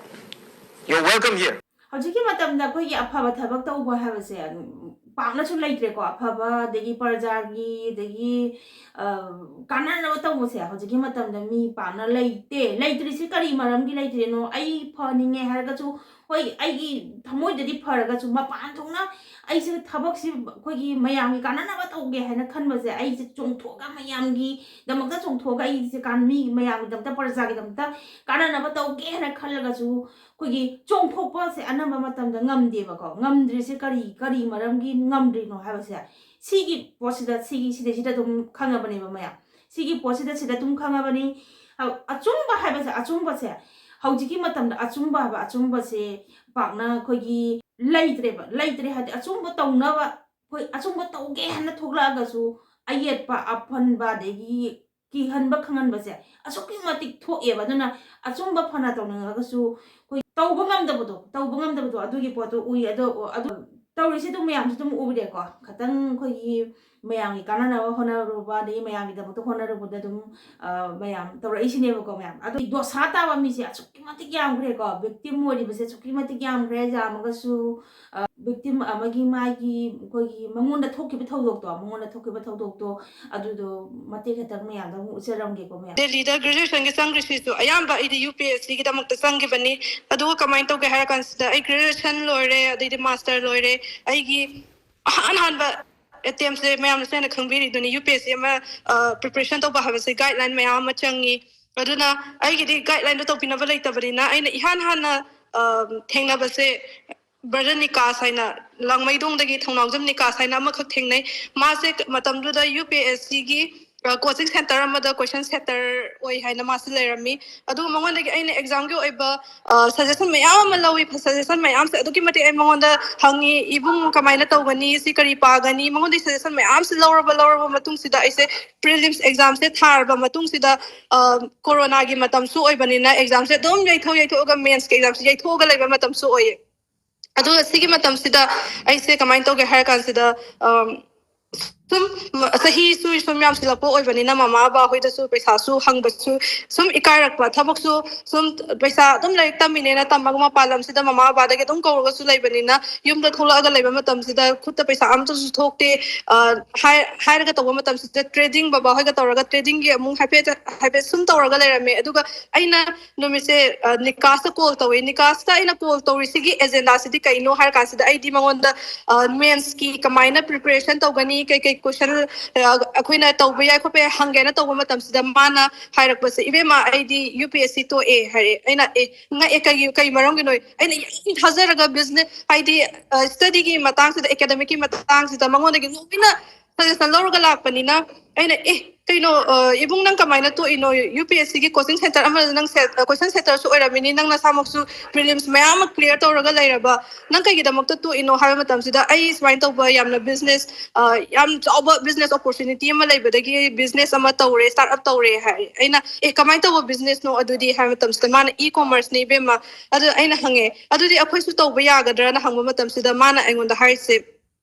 You're welcome here. ꯍꯧꯖꯤꯛꯀꯤ ꯃꯇꯝꯗ ꯑꯩꯈꯣꯏꯒꯤ ꯑꯐꯕ ꯊꯕꯛ ꯇꯧꯕ ꯍꯥꯏꯕꯁꯦ, ꯎꯝ, ꯄꯥꯛꯅꯁꯨ ꯂꯩꯇ꯭ꯔꯦꯀꯣ꯫ ꯑꯐꯕ, ꯑꯗꯒꯤ ꯄ꯭ꯔꯖꯥꯒꯤ, ꯑꯗꯒꯤ, ꯑ, ꯀꯥꯟꯅꯅꯕ ꯇꯧꯕꯁꯦ ꯍꯧꯖꯤꯛꯀꯤ ꯃꯇꯝꯗ ꯃꯤ ꯄꯥꯛꯅ ꯂꯩꯇꯦ꯫ ꯂꯩꯇ꯭ꯔꯤꯁꯤ ꯀꯔꯤ ꯃꯔꯝꯒꯤ ꯂꯩꯇ꯭ꯔꯤꯅꯣ? ꯑꯩ ꯐꯅꯤꯡꯉꯦ ꯍꯥꯏꯔꯒꯁꯨ ꯍꯣꯏ, ꯑꯩꯒꯤ ꯊꯃꯣꯏꯗꯗꯤ ꯐꯔꯒꯁꯨ, ꯃꯄꯥꯟ ꯊꯣꯛꯅ ꯑꯩꯁꯦ ꯊꯕꯛꯁꯤ ꯑꯩꯈꯣꯏꯒꯤ ꯃꯌꯥꯝꯒꯤ ꯀꯥꯟꯅꯅꯕ ꯇꯧꯒꯦ ꯍꯥꯏꯅ ꯈꯟꯕꯁꯦ, ꯑꯩꯁꯦ ꯆꯣꯡꯊꯣꯛꯑꯒ, ꯃꯌꯥꯝꯒꯤꯗꯃꯛꯇ ꯆꯣꯡꯊꯣꯛꯑꯒ, ꯑꯩꯁꯦ ꯀꯥꯟ-, ꯃꯤ ꯃꯌꯥꯝꯒꯤꯗꯃꯛꯇ, ꯄ꯭ꯔꯖꯥꯒꯤꯗꯃꯛꯇ ꯀꯥꯟꯅꯅꯕ ꯇꯧꯒꯦ ꯍꯥꯏꯅ ꯈꯜꯂꯒꯁꯨ, ꯑꯩꯈꯣꯏꯒꯤ ꯆꯣꯡꯊꯣꯛꯄꯁꯦ ꯑꯅꯝꯕ ꯃꯇꯝꯗ ꯉꯝꯗꯦꯕꯀꯣ꯫ ꯉꯝꯗ꯭ꯔꯤꯁꯦ ꯀꯔꯤ, ꯀꯔꯤ ꯃꯔꯝꯒꯤ ꯉꯝꯗ꯭ꯔꯤꯅꯣ ꯍꯥꯏꯕꯁꯦ, ꯁꯤꯒꯤ ꯄꯣꯠꯁꯤꯗ, ꯁꯤꯒꯤ, ꯁꯤꯗꯩꯁꯤꯗ ꯑꯗꯨꯝ ꯈꯪꯉꯕꯅꯦꯕ ꯃꯌꯥꯝ꯫ ꯁꯤꯒꯤ ꯄꯣꯠꯁꯤꯗ, ꯁꯤꯗ ꯑꯗꯨꯝ ꯈꯪꯉꯕꯅꯤ꯫ ꯑ-, ꯑꯆꯨꯝꯕ ꯍꯥꯏꯕꯁꯦ, ꯑꯆꯨꯝꯕꯁꯦ, ꯍꯧꯖꯤꯛꯀꯤ ꯃꯇꯝꯗ ꯑꯆꯨꯝꯕ ꯍꯥꯏꯕ ꯑꯆꯨꯝꯕꯁꯦ ꯄꯥꯛꯅ ꯑꯩꯈꯣꯏꯒꯤ ꯂꯩꯇ꯭ꯔꯦꯕ꯫ ꯂꯩꯇ꯭ꯔꯦ ꯍꯥꯏꯗꯤ, ꯑꯆꯨꯝꯕ ꯇꯧꯅꯕ, ꯑꯩꯈꯣꯏ ꯑꯆꯨꯝꯕ ꯇꯧꯒꯦ ꯍꯥꯏꯅ ꯊꯣꯛꯂꯛꯑꯒꯁꯨ, ꯑꯌꯦꯠꯄ, ꯑꯄꯟꯕ, ꯑꯗꯒꯤ ꯀꯤꯍꯟꯕ, ꯈꯪꯍꯟꯕꯁꯦ ꯑꯁꯨꯛꯀꯤ ꯃꯇꯤꯛ ꯊꯣꯛꯑꯦꯕ꯫ ꯑꯗꯨꯅ ꯑꯆꯨꯝꯕ ꯐꯅ ꯇꯧꯅꯤꯡꯉꯒꯁꯨ, ꯑꯩꯈꯣꯏ ꯇꯧꯕ ꯉꯝꯗꯕꯗꯣ, ꯇꯧꯕ ꯉꯝꯗꯕꯗꯣ, ꯑꯗꯨꯒꯤ ꯄꯣꯠꯇꯣ ꯎꯏ꯫ ꯑꯗꯣ, ꯑꯗꯨ ꯇꯧꯔꯤꯁꯦ ꯑꯗꯨꯝ ꯃꯌꯥꯝꯁꯨ ꯑꯗꯨꯝ ꯎꯕꯤꯔꯦꯀꯣ꯫ ꯈꯇꯪ ꯑꯩꯈꯣꯏꯒꯤ ꯃꯌꯥꯝꯒꯤ ꯀꯥꯟꯅꯅꯕ ꯍꯣꯠꯅꯔꯨꯕ, ꯑꯗꯒꯤ ꯃꯌꯥꯝꯒꯤꯗꯃꯛꯇ ꯍꯣꯠꯅꯔꯨꯕꯗ ꯑꯗꯨꯝ, ꯑ, ꯃꯌꯥꯝ ꯇꯧꯔꯛꯏꯁꯤꯅꯦꯕꯀꯣ ꯃꯌꯥꯝ꯫ ꯑꯗꯣ ꯗꯣꯁꯥ ꯇꯥꯕ ꯃꯤꯁꯦ ꯑꯁꯨꯛꯀꯤ ꯃꯇꯤꯛ ꯌꯥꯝꯈ꯭ꯔꯦꯀꯣ꯫ Victim ꯑꯣꯏꯔꯤꯕꯁꯦ ꯑꯁꯨꯛꯀꯤ ꯃꯇꯤꯛ ꯌꯥꯝꯈ꯭ꯔꯦ꯫ ꯌꯥꯝꯃꯒꯁꯨ, ꯑ, victim ꯑꯃꯒꯤ ꯃꯥꯒꯤ, ꯑꯩꯈꯣꯏꯒꯤ ꯃꯉꯣꯟꯗ ꯊꯣꯛꯈꯤꯕ ꯊꯧꯗꯣꯛꯇꯣ, ꯃꯉꯣꯟꯗ ꯊꯣꯛꯈꯤꯕ ꯊꯧꯗꯣꯛꯇꯣ, ꯑꯗꯨꯗꯣ ꯃꯇꯦꯛ ꯈꯛꯇꯪ ꯃꯌꯥꯝꯗ ꯑꯃꯨꯛ ꯎꯠꯆꯔꯝꯒꯦꯀꯣ ꯃꯌꯥꯝ꯫ ꯗꯦꯜꯂꯤꯗ graduationꯒꯤ ꯆꯪꯈ꯭ꯔꯤꯁꯤꯁꯨ ꯑꯌꯥꯝꯕ ꯑꯩꯗꯤ UPSCꯒꯤꯗꯃꯛꯇ ꯆꯪꯈꯤꯕꯅꯤ꯫ ꯑꯗꯨꯒ ꯀꯃꯥꯏꯅ ꯇꯧꯒꯦ ꯍꯥꯏꯔ ꯀꯥꯟꯁꯤꯗ, ꯑꯩ graduation ꯂꯣꯏꯔꯦ, ꯑꯗꯩꯗꯤ master ꯂꯣꯏꯔꯦ꯫ ꯑꯩꯒꯤ ꯑꯍꯥꯟ ꯑꯍꯥꯟꯕ attemptꯁꯦ, ꯃꯌꯥꯝꯅꯁꯨ ꯍꯦꯟꯅ ꯈꯪꯕꯤꯔꯤꯗꯨꯅꯤ, UPSC ꯑꯃ, ꯑ, preparation ꯇꯧꯕ ꯍꯥꯏꯕꯁꯦ guideline ꯃꯌꯥꯝ ꯑꯃ ꯆꯪꯉꯤ꯫ ꯑꯗꯨꯅ ꯑꯩꯒꯤꯗꯤ guidelineꯗꯣ ꯇꯧꯕꯤꯅꯕ ꯂꯩꯇꯕꯅꯤꯅ, ꯑꯩꯅ ꯏꯍꯥꯟ ꯍꯥꯟꯅ, ꯑ, ꯊꯦꯡꯅꯕꯁꯦ brother ꯅꯤꯀꯥꯁ ꯍꯥꯏꯅ, ꯂꯥꯡꯃꯩꯗꯣꯡꯗꯒꯤ ꯊꯧꯅꯥꯎꯖꯝ ꯅꯤꯀꯥꯁ ꯍꯥꯏꯅ ꯑꯃꯈꯛ ꯊꯦꯡꯅꯩ꯫ ꯃꯥꯁꯦ ꯃꯇꯝꯗꯨꯗ UPSCꯒꯤ, ꯑ, coaching centre ꯑꯃꯗ question setter ꯑꯣꯏ ꯍꯥꯏꯅ ꯃꯥꯁꯦ ꯂꯩꯔꯝꯃꯤ꯫ ꯑꯗꯨꯒ ꯃꯉꯣꯟꯗꯒꯤ ꯑꯩꯅ examꯒꯤ ꯑꯣꯏꯕ, ꯑ, suggestion ꯃꯌꯥꯝ ꯑꯃ ꯂꯧꯏ꯫ Suggestion ꯃꯌꯥꯝꯁꯦ ꯑꯗꯨꯛꯀꯤ ꯃꯇꯤꯛ ꯑꯩ ꯃꯉꯣꯟꯗ ꯍꯪꯉꯤ, "ꯏꯕꯨꯡ, ꯀꯃꯥꯏꯅ ꯇꯧꯒꯅꯤ? ꯁꯤ ꯀꯔꯤ ꯄꯥꯒꯅꯤ?" ꯃꯉꯣꯟꯗꯒꯤ suggestion ꯃꯌꯥꯝꯁꯦ ꯂꯧꯔꯕ, ꯂꯧꯔꯕ ꯃꯇꯨꯡꯁꯤꯗ ꯑꯩꯁꯦ prelims examꯁꯦ ꯊꯥꯔꯕ ꯃꯇꯨꯡꯁꯤꯗ, ꯑ, coronaꯒꯤ ꯃꯇꯝꯁꯨ ꯑꯣꯏꯕꯅꯤꯅ examꯁꯦ ꯑꯗꯨꯝ ꯌꯩꯊꯣꯛ ꯌꯩꯊꯣꯛꯑꯒ, mathsꯀꯤ examꯁꯦ ꯌꯩꯊꯣꯛꯑꯒ ꯂꯩꯕ ꯃꯇꯝꯁꯨ ꯑꯣꯏꯌꯦ꯫ ꯑꯗꯨꯒ ꯁꯤꯒꯤ ꯃꯇꯝꯁꯤꯗ ꯑꯩꯁꯦ ꯀꯃꯥꯏꯅ ꯇꯧꯒꯦ ꯍꯥꯏꯔ ꯀꯥꯟꯁꯤꯗ, ꯑꯝ, ꯁꯨꯝ ꯆꯍꯤꯁꯨ ꯁꯨꯝ ꯌꯥꯝꯁꯤꯜꯂꯛꯄ ꯑꯣꯏꯕꯅꯤꯅ ꯃꯃꯥ ꯕꯕꯥ ꯍꯣꯏꯗꯁꯨ ꯄꯩꯁꯥꯁꯨ ꯍꯪꯕꯁꯨ ꯁꯨꯝ ꯏꯀꯥꯏꯔꯛꯄ, ꯊꯕꯛꯁꯨ ꯁꯨꯝ ꯄꯩꯁꯥ ꯑꯗꯨꯝ ꯂꯥꯏꯔꯤꯛ ꯇꯝꯃꯤꯅꯦꯅ ꯇꯝꯃꯒ ꯃꯄꯥꯟ ꯂꯝꯁꯤꯗ ꯃꯃꯥ ꯕꯕꯥꯗꯒꯤ ꯑꯗꯨꯝ ꯀꯧꯔꯒꯁꯨ ꯂꯩꯕꯅꯤꯅ ꯌꯨꯝꯗ ꯊꯣꯛꯂꯛꯑꯒ ꯂꯩꯕ ꯃꯇꯝꯁꯤꯗ ꯈꯨꯠꯇ ꯄꯩꯁꯥ ꯑꯃꯇꯁꯨ ꯊꯣꯛꯇꯦ꯫ ꯍꯥꯏꯔꯒ ꯇꯧꯕ ꯃꯇꯝꯁꯤꯗ ꯇ꯭ꯔꯦꯗꯤꯡ ꯕꯕꯥ ꯍꯣꯏꯒ ꯇꯧꯔꯒ ꯇ꯭ꯔꯦꯗꯤꯡꯒꯤ ꯑꯃꯨꯛ ꯍꯥꯏꯐꯦꯠ ꯍꯥꯏꯐꯦꯠ ꯁꯨꯝ ꯇꯧꯔꯒ ꯂꯩꯔꯝꯃꯦ꯫ ꯑꯗꯨꯒ ꯑꯩꯅ ꯅꯨꯃꯤꯠꯁꯦ ꯅꯤꯀꯥꯁꯇ ꯀꯣꯜ ꯇꯧꯋꯦ꯫ ꯅꯤꯀꯥꯁꯇ ꯑꯩꯅ ꯀꯣꯜ ꯇꯧꯔꯤꯁꯤꯒꯤ ꯑꯦꯖꯦꯟꯗꯥꯁꯤꯗꯤ ꯀꯩꯅꯣ ꯍꯥꯏꯔ ꯀꯥꯟꯁꯤꯗ ꯑꯩꯗꯤ ꯃꯉꯣꯟꯗ ꯃꯦꯟꯁꯀꯤ ꯀꯃꯥꯏꯅ ꯄ꯭ꯔꯤꯄꯦꯔꯦꯁꯟ ꯇꯧꯒꯅꯤ, ꯀꯩ ꯀꯩ ꯀꯣꯏꯁꯟ ꯑꯩꯈꯣꯏꯅ ꯇꯧꯕ ꯌꯥꯏ ꯈꯣꯠꯄ ꯌꯥꯏ ꯍꯪꯒꯦꯅ ꯇꯧꯕ ꯃꯇꯝꯁꯤꯗ ꯃꯥꯅ ꯍꯥꯏꯔꯛꯄꯁꯦ, "ꯏꯕꯦꯝꯃ, ꯑꯩꯗꯤ ꯌꯨ ꯄꯤ ꯑꯦꯁ ꯁꯤ ꯇꯣꯛꯑꯦ" ꯍꯥꯏꯔꯦ꯫ ꯑꯩꯅ, "ꯑꯦ, ꯉꯛꯑꯦ, ꯀꯩ ꯀꯩ ꯃꯔꯝꯒꯤꯅꯣ?" ꯑꯩꯅ ꯌꯥꯝ ꯊꯥꯖꯔꯒ ꯕꯤꯖꯤꯅꯦꯁ ꯍꯥꯏꯗꯤ ꯁ꯭ꯇꯗꯤꯒꯤ ꯃꯇꯥꯡꯁꯤꯗ, ꯑꯦꯀꯥꯗꯃꯤꯛꯀꯤ ꯃꯇꯥꯡꯁꯤꯗ ꯃꯉꯣꯟꯗꯒꯤ ꯂꯣꯏꯅ ꯁꯖꯦꯁꯟ ꯂꯧꯔꯒ ꯂꯥꯛꯄꯅꯤꯅ ꯑꯩꯅ, "ꯑꯦ, ꯀꯩꯅꯣ, ꯏꯕꯨꯡ, ꯅꯪ ꯀꯃꯥꯏꯅ ꯇꯣꯛꯏꯅꯣ? ꯌꯨ ꯄꯤ ꯑꯦꯁ ꯁꯤꯒꯤ ꯀꯣꯆꯤꯡ ꯁꯦꯟꯇꯔ ꯑꯃꯗ ꯅꯪ ꯀꯣꯏꯁꯟ ꯁꯦꯟꯇꯔꯁꯨ ꯑꯣꯏꯔꯝꯃꯤꯅꯤ, ꯅꯪ ꯅꯁꯥꯃꯛꯁꯨ ꯄ꯭ꯔꯤꯂꯤꯝꯁ ꯃꯌꯥꯝ ꯑꯃ ꯀ꯭ꯂꯤꯌꯥꯔ ꯇꯧꯔꯒ ꯂꯩꯔꯕ, ꯅꯪ ꯀꯩꯒꯤꯗꯃꯛꯇ ꯇꯣꯛꯏꯅꯣ?" ꯍꯥꯏꯕ ꯃꯇꯝꯁꯤꯗ ꯑꯩ ꯁꯨꯃꯥꯏꯅ ꯇꯧꯕ ꯌꯥꯝꯅ ꯕꯤꯖꯤꯅꯦꯁ ꯌꯥꯝ ꯆꯥꯎꯕ ꯕꯤꯖꯤꯅꯦꯁ ꯑꯣꯄꯣꯔꯆꯨꯅꯤꯇꯤ ꯑꯃ ꯂꯩꯕꯗꯒꯤ ꯕꯤꯖꯤꯅꯦꯁ ꯑꯃ ꯇꯧꯔꯦ, ꯁ꯭ꯇꯥꯔꯠ ꯑꯞ ꯇꯧꯔꯦ ꯍꯥꯏꯔꯦ꯫ ꯑꯩꯅ, "ꯑꯦ, ꯀꯃꯥꯏꯅ ꯇꯧꯕ ꯕꯤꯖꯤꯅꯦꯁꯅꯣ ꯑꯗꯨꯗꯤ?" ꯍꯥꯏꯕ ꯃꯇꯝꯁꯤꯗ ꯃꯥꯅ, "ꯏ ꯀꯣꯃꯔꯁꯅꯤ, ꯏꯕꯦꯝꯃ"꯫ ꯑꯗꯨ ꯑꯩꯅ ꯍꯪꯉꯦ, "ꯑꯗꯨꯗꯤ ꯑꯩꯈꯣꯏꯁꯨ ꯇꯧꯕ ꯌꯥꯒꯗ꯭ꯔꯅ?" ꯍꯪꯕ ꯃꯇꯝꯁꯤꯗ ꯃꯥꯅ ꯑꯩꯉꯣꯟꯗ ꯍꯥꯏꯔꯤꯁꯦ,